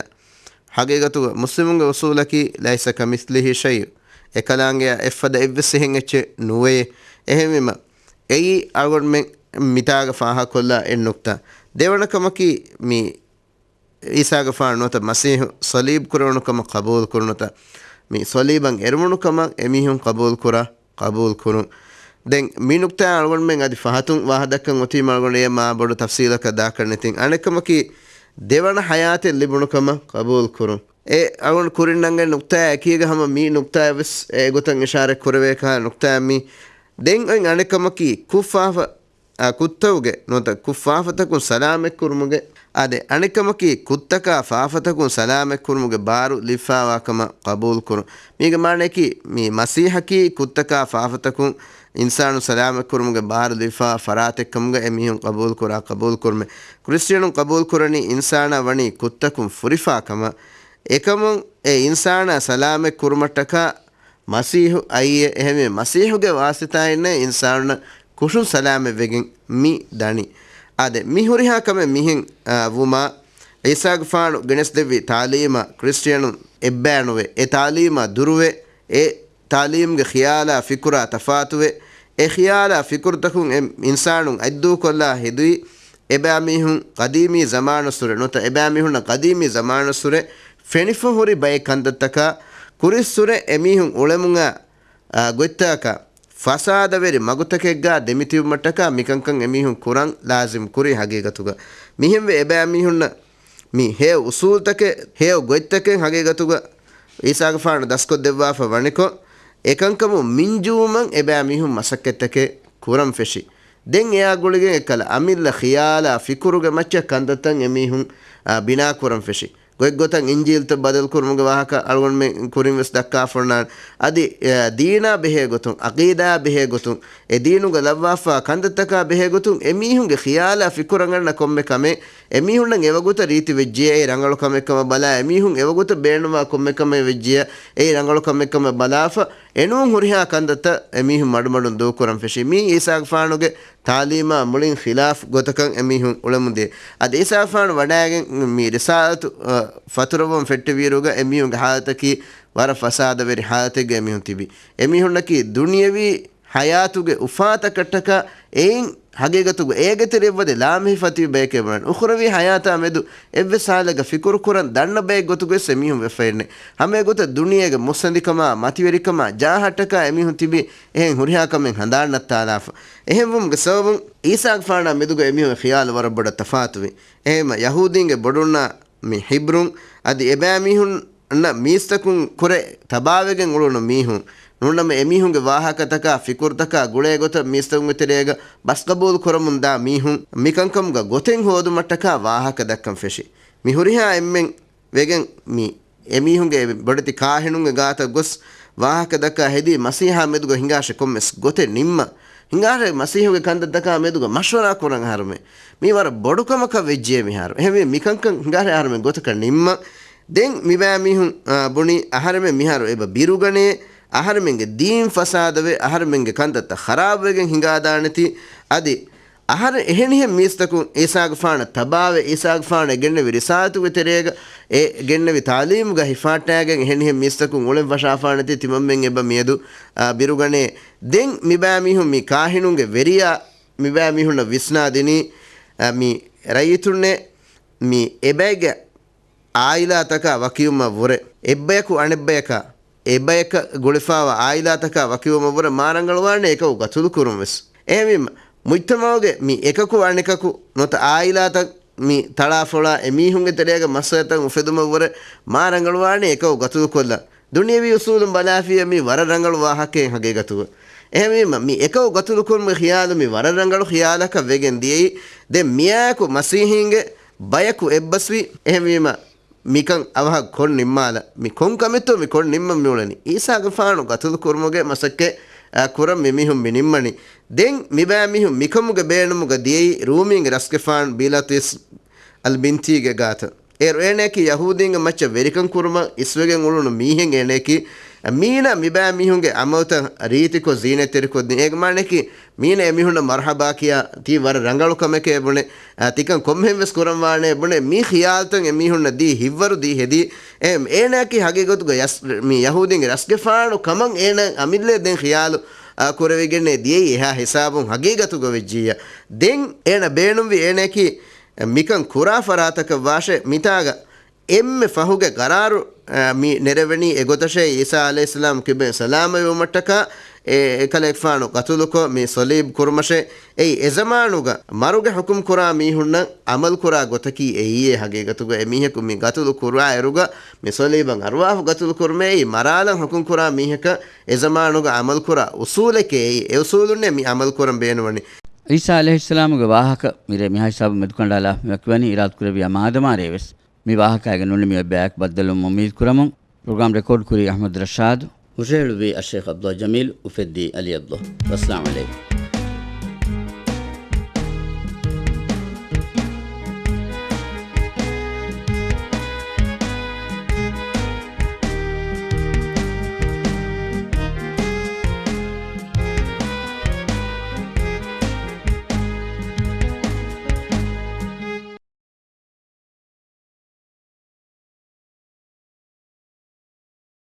ހަގީގަތުގަ މުސްލިމުންގެ އުޞޫލަކީ ليس كمثله شيء. އެކަލާނގެއަށް އެއްފަދަ އެއްވެސް އެހެން އެއްޗެއް ނުވޭ. އެހެންވީމަ އެއީ އަޅުގަނޑުމެން މިތާގަ ފާހަގަކޮށްލާ އެއް ނުކްތާ. ދެވަނަ ކަމަކީ މި ޢީސާގެފާނު ނުވަތަ މަސީޙު ޞަލީބު ކުރެވުނު ކަމަށް ޤަބޫލު ކުރުނުތަ، މި ޞަލީބަށް އެރުވުނު ކަމަށް އެމީހުން ޤަބޫލު ކުރާ، ޤަބޫލު ކުރުން. ދެން މި ނުކްތާ އަޅުގަނޑުމެން އަދި ފަހަތުން ވާހަ ދައްކަން އޮތީމަ އަޅުގަނޑު އެ މާ ބޮޑު ތަފްޞީލަކަށް ދާކަށް ނެތިން. އަނެއްކަމަކީ ދެވަނަ ޙަޔާތެއް ލިބުނު ކަމަށް ޤަބޫލު ކުރުން. އެ އަޅުގަނޑު ކުރިން ނަންގަން ނުކްތާ އެކީގަ ހަމަ މި ނުކްތާއަށް ވެސް އެ ގޮތަށް އިޝާރަތް ކުރެވޭ ކަހަލަ ނުކްތާއެއް މީ. ދެން އޮތް އަނެއްކަމަކީ ކުށްފާފަ އާ، ކުށްތަކުގެ ނުވަތަ ކުށްފާފަތަކުން ސަލާމަތްކުރުމުގެ، އާދެ، އަނެއްކަމަކީ ކުށްތަކާ ފާފަތަކުން ސަލާމަތްކުރުމުގެ ބާރު ލިބިފައިވާ ކަމަށް ޤަބޫލުކުރުން. މީގެ މާނައަކީ މި މަސީޙަކީ ކުށްތަކާ ފާފަތަކުން އިންސާނުން ސަލާމަތްކުރުމުގެ ބާރު ލިބިފައިވާ ފަރާތެއްކަމުގަ އެމީހުން ޤަބޫލުކުރާ، ޤަބޫލުކުރުމެއް. ކްރިސްޓިއަނުން ޤަބޫލުކުރަނީ އިންސާނާ ވަނީ ކުށްތަކުން ފުރިފާ ކަމަށް. އެކަމުން އެ އިންސާނާ ސަލާމަތް ކުރުމަށްޓަކާ މަސީޙު އައީއޭ. އެހެންވެ، މަސީޙުގެ ވާސިޠާއިންނޭ އިންސާނުންނަށް ކުށުން ސަލާމަތްވެގެން މި ދަނީ. އާދެ، މި ހުރިހާ ކަމެއް މިހެން، އާ، ވުމާ، ޢީސާގެފާނު ގެނެސްދެއްވި ތާލީމަށް ކްރިސްޓިއަނުން އެއްބައިނުވެ، އެ ތާލީމާ ދުރުވެ، އެ ތާލީމްގެ ޚިޔާލާ ފިކުރާ ތަފާތުވެ، އެ ޚިޔާލާ ފިކުރުތަކުން އެ އިންސާނުން އަތްދޫކޮށްލާ ހެދުވި، އެބައިމީހުން ޤަދީމީ ޒަމާނުއްސުރެ ނުވަތަ އެބައިމީހުންނަށް ޤަދީމީ ޒަމާނުއްސުރެ ފެނިފަ ހުރި ބައެއް ކަންތައްތަކާ، ކުރިއްސުރެ އެމީހުން އުޅެމުން އާ، ގޮތްތަކަކާ، ފަސާދަވެރި މަގުތަކެއްގާ ދެމިތިބުމަށްޓަކާ މިކަންކަން އެމީހުން ކުރަން ލާޒިމް ކުރީ ހަގީގަތުގަ. މިހެންވެ އެބައިމީހުންނަށް މި ހެޔޮ އުސޫލްތަކެއް، ހެޔޮ ގޮތްތަކެއް ހަގީގަތުގަ ޢީސާގެފާނު ދަސްކޮށްދެއްވާފަ ވަނިކޮށް، އެކަންކަމުން މިންޖުވުމަށް އެބައިމީހުން މަސައްކަތްތަކެއް ކުރަން ފެށި. ދެން އެއާ ގުޅިގެން އެއްކަލަ އަމިއްލަ ޚިޔާލާ ފިކުރުގެ މައްޗަށް ކަންތައްތައް އެމީހުން، އާ، ބިނާ ކުރަން ފެށި. ގޮތްގޮތަށް އިންޖީލްތައް ބަދަލުކުރުމުގެ ވާހަކަ އަޅުގަނޑުމެން ކުރިން ވެސް ދައްކާފަ އޮންނާނެ. އަދި، އެ، ދީނާ ބެހޭ ގޮތުން، އަޤީދާ ބެހޭ ގޮތުން، އެ ދީނުގަ ލައްވާފާ ކަންތައްތަކާ ބެހޭ ގޮތުން އެމީހުންގެ ޚިޔާލާ ފިކުރަށް އަންނަ ކޮންމެ ކަމެއް އެމީހުންނަށް އެވަގުތަށް ރީތި ވެއްޖެޔާ އެއީ ރަނގަޅު ކަމެއް ކަމަށް ބަލާ، އެމީހުން އެވަގުތަށް ބޭނުންވާ ކޮންމެ ކަމެއް ވެއްޖެޔާ އެއީ ރަނގަޅު ކަމެއް ކަމަށް ބަލާފަ، އެނޫން ހުރިހާ ކަންތައްތައް އެމީހުން މަޑުމަޑުން ދޫކުރަން ފެށީ. މީ އީސާގެފާނުގެ ތާލީމާ މުޅިން ޚިލާފް ގޮތަކަށް އެމީހުން އުޅެމުންދިޔަ. އަދި އީސާގެފާނު ވަޑައިގެން މި ރިސާލަތު، އަ، ފަތުރަވަން ފެއްޓެވިއިރުގަ އެމީހުންގެ ޙާލަތަކީ ވަރަށް ފަސާދަވެރި ޙާލަތެއްގަ އެމީހުން ތިބި. އެމީހުންނަކީ ދުނިޔަވީ ޙަޔާތުގެ އުފާތަކަށްޓަކާ އެއިން ހަގީގަތުގަ އޭގެ ތެރެއަށްވަދެ ލާމެހިފަ ތިބި ބަޔެކޭ ބުނަން. އުޚުރަވީ ޙަޔާތާ މެދު އެއްވެސް ޙާލެއްގަ ފިކުރު ކުރަން ދަންނަ ބައެއް ގޮތުގަވެސް އެމީހުން ވެފައެއްނެ. ހަމައެގޮތަށް ދުނިޔޭގެ މުއްސަނދިކަމާ، މަތިވެރިކަމާ، ޖާހަށްޓަކާ އެމީހުން ތިބި އެހެން ހުރިހާ ކަމެއް ހަނދާންނައްތާލާފަ. އެހެންވުމުގެ ސަބަބުން އީސާގެފާނާ މެދުގަ އެމީހުންގެ ޚިޔާލު ވަރަށް ބޮޑަށް ތަފާތުވި. އެހެންމަ ޔަހޫދީންގެ ބޮޑުންނާ މި ޙިބްރުން އަދި އެބައިމީހުންނަށް މީސްތަކުން ކުރެ ތަބާވެގެން އުޅުނު މީހުން. ނޫންނަމަ އެމީހުންގެ ވާހަކަތަކާ، ފިކުރުތަކާ ގުޅޭ ގޮތަށް މީސްތަކުންގެ ތެރޭގަ ބަސްގަބޫލު ކުރަމުންދާ މީހުން މިކަންކަމުގަ ގޮތެއް ހޯދުމަށްޓަކާ ވާހަކަ ދައްކަން ފެށި. މި ހުރިހާ އެންމެން ވެގެން މި އެމީހުންގެ ބޮޑެތި ކާހިނުންގެ ގާތަށް ގޮސް ވާހަކަ ދައްކާ ހެދީ މަސީޙާ މެދުގަ ހިނގާށެ ކޮންމެސް ގޮތެއް ނިންމަ. ހިނގާށެ މަސީޙުގެ ކަންތައްތަކާ މެދުގަ މަޝްވަރާ ކުރަން އަހަރުމެ. މީ ވަރަށް ބޮޑު ކަމަކަށް ވެއްޖެ މިހާރު. އެހެންވީ މިކަންކަން ހިނގާށެ އަހަރުމެ ގޮތަކަށް ނިންމަ. ދެން މިބައިމީހުން، އާ، ބުނި އަހަރެމެން މިހާރު އެބަ ބިރުގަނޭ، އަހަރެމެންގެ ދީން ފަސާދަވެ، އަހަރެމެންގެ ކަންތައްތައް ޚަރާބުވެގެން ހިނގާދާނެތީ. އަދި އަހަރެން އެހެނިހެން މީސްތަކުން އީސާގެފާނަށް ތަބާވެ، އީސާގެފާނަށް ގެންނެވި ރިސާލަތުގެ ތެރޭގަ އެ ގެންނެވި ތާލީމުގަ ހިފާއްޓާގެން އެހެނިހެން މީސްތަކުން އުޅެން ފަށާފާނެތީ ތިމަންމެން އެބަ މިއަދު، އާ، ބިރުގަނޭ. ދެން މިބައިމީހުން މި ކާހިނުންގެ ވެރިޔާ މިބައިމީހުންނަށް ވިސްނާދިނީ، އާ، މި ރައްޔިތުންނޭ މި އެބައިގެ އާއިލާތަކާ ވަކިވުމަށް ވުރެ، އެއްބަޔަކު އަނެއްބަޔަކާ، އެބަޔަކަށް ގުޅިފާވާ އާއިލާތަކާ ވަކިވުމަށް ވުރެ މާ ރަނގަޅުވާނެ އެކަކު ގަތުލު ކުރުން ވެސް. އެހެންވީމަ، މުޖްތަމަޢުގެ މި އެކަކު އަނެކަކު ނުވަތަ އާއިލާތައް މި ތަޅާފޮޅާ އެމީހުންގެ ތެރޭގަ މައްސަލަތައް އުފެދުމަށް ވުރެ މާ ރަނގަޅުވާނެ އެކަކު ގަތުލު ކޮށްލަން. ދުނިޔަވީ އުސޫލުން ބަލާފިއްޔާ މީ ވަރަށް ރަނގަޅު ވާހަކައެއް ހަގީގަތުގަ. އެހެންވީމަ، މި އެކަކު ގަތުލުކުރުމުގެ ޚިޔާލު މި ވަރަށް ރަނގަޅު ޚިޔާލަކަށް ވެގެން ދިޔައީ. ދެން މިއާއެކު މަސީޙީންގެ ބަޔަކު އެއްބަސްވި. އެހެންވީމަ، މިކަން އަވަހަށް ކޮށް ނިންމާލަ. މި ކޮން ކަމެއްތޯ މި ކޮށް ނިންމަން މިއުޅެނީ؟ އީސާގެފާނު ގަތުލު ކުރުމުގެ މަސައްކަތް، އާ، ކުރަން މި މީހުން މި ނިންމަނީ. ދެން މިބައިމީހުން މިކަމުގެ ބޭނުމުގަ ދިޔައީ ރޫމީންގެ ރަސްގެފާނު ބީލަތީސް އަލްބިންތީގެ ގާތަށް. އޭރު އޭނައަކީ ޔަހޫދީންގެ މައްޗަށް ވެރިކަން ކުރުމަށް އިސްވެގެން އުޅުނު މީހެއް އޭނައަކީ. މީނަ މިބައިމީހުންގެ އަމަލުތައް ރީތިކޮށް ޒީނަތްތެރިކޮށްދިން. އޭގެ މާނައަކީ މީނަ އެމީހުންނަށް މަރުޙަބާ ކިޔާ، ތީ ވަރަށް ރަނގަޅު ކަމެކޭ ބުނެ، އާ، ތިކަން ކޮންމެހެން ވެސް ކުރަން ވާނެ ބުނެ، މި ޚިޔާލުތައް އެމީހުންނަށް ދީ ހިތްވަރު ދީ ހެދީ. އެ، އޭނައަކީ ހަގީގަތުގަ ޔަސް-، މި ޔަހޫދީންގެ ރަސްގެފާނު ކަމަށް އޭނަ އަމިއްލައަށް ދެން ޚިޔާލު، އާ، ކުރެވިގެންނޭ ދިޔައީ އެހާ ހިސާބުން ހަގީގަތުގަ ވެއްޖިއްޔާ. ދެން އޭނަ ބޭނުންވި އޭނައަކީ މިކަން ކުރާ ފަރާތަކަށް ވާށޭ، މިތާގަ އެންމެ ފަހުގެ ގަރާރު، އަ، މި ނެރެވެނީ އެގޮތަށޭ، އީސާ ޢަލައިހިއްސަލާމް ކިބައިން ސަލާމަތްވުމަށްޓަކާ، އެ، އެކަލޭގެފާނު ގަތުލުކޮށް، މި ޞަލީބު ކުރުމަށޭ. އެއީ، އެޒަމާނުގަ މަރުގެ ޙުކުމް ކުރާ މީހުންނަށް ޢަމަލު ކުރާ ގޮތަކީ އެއީއޭ. ހަގީގަތުގަ އެމީހަކު މި ގަތުލު ކުރާ އިރުގަ، މި ޞަލީބަށް އަރުވާފަ ގަތުލު ކުރުމޭ، އެއީ، މަރާލަން ޙުކުމް ކުރާ މީހަކަށް އެޒަމާނުގަ ޢަމަލު ކުރާ އުޞޫލެކޭ. އެއީ، އެ އުޞޫލުންނޭ މި ޢަމަލު ކުރަން ބޭނުންވަނީ. ޢީސާ ޢަލައިހިއްސަލާމުގެ ވާހަކަ މިރޭ މިހާ ހިސާބުން މެދުކަނޑާލާފަ ވަކިވަނީ އިރާދަކުރެއްވިޔާ މާދަމާ ރޭވެސް. މި ވާހަކައިގެ ނޫނީ މި އޮތް ބަޔާއެކު ބައްދަލުވުމަށް އުއްމީދު ކުރަމުން. ޕްރޮގްރާމް ރެކޯޑް ކުރީ އަޙްމަދު ރަޝާދު. ހުށަހެޅުއްވީ އައްޝައިޚް ޢަބްދުﷲ ޖަމީލް، އުފެއްދީ ޢަލީ ޢަބްދުﷲ. ވައްސަލާމް ޢަލައިކުމް.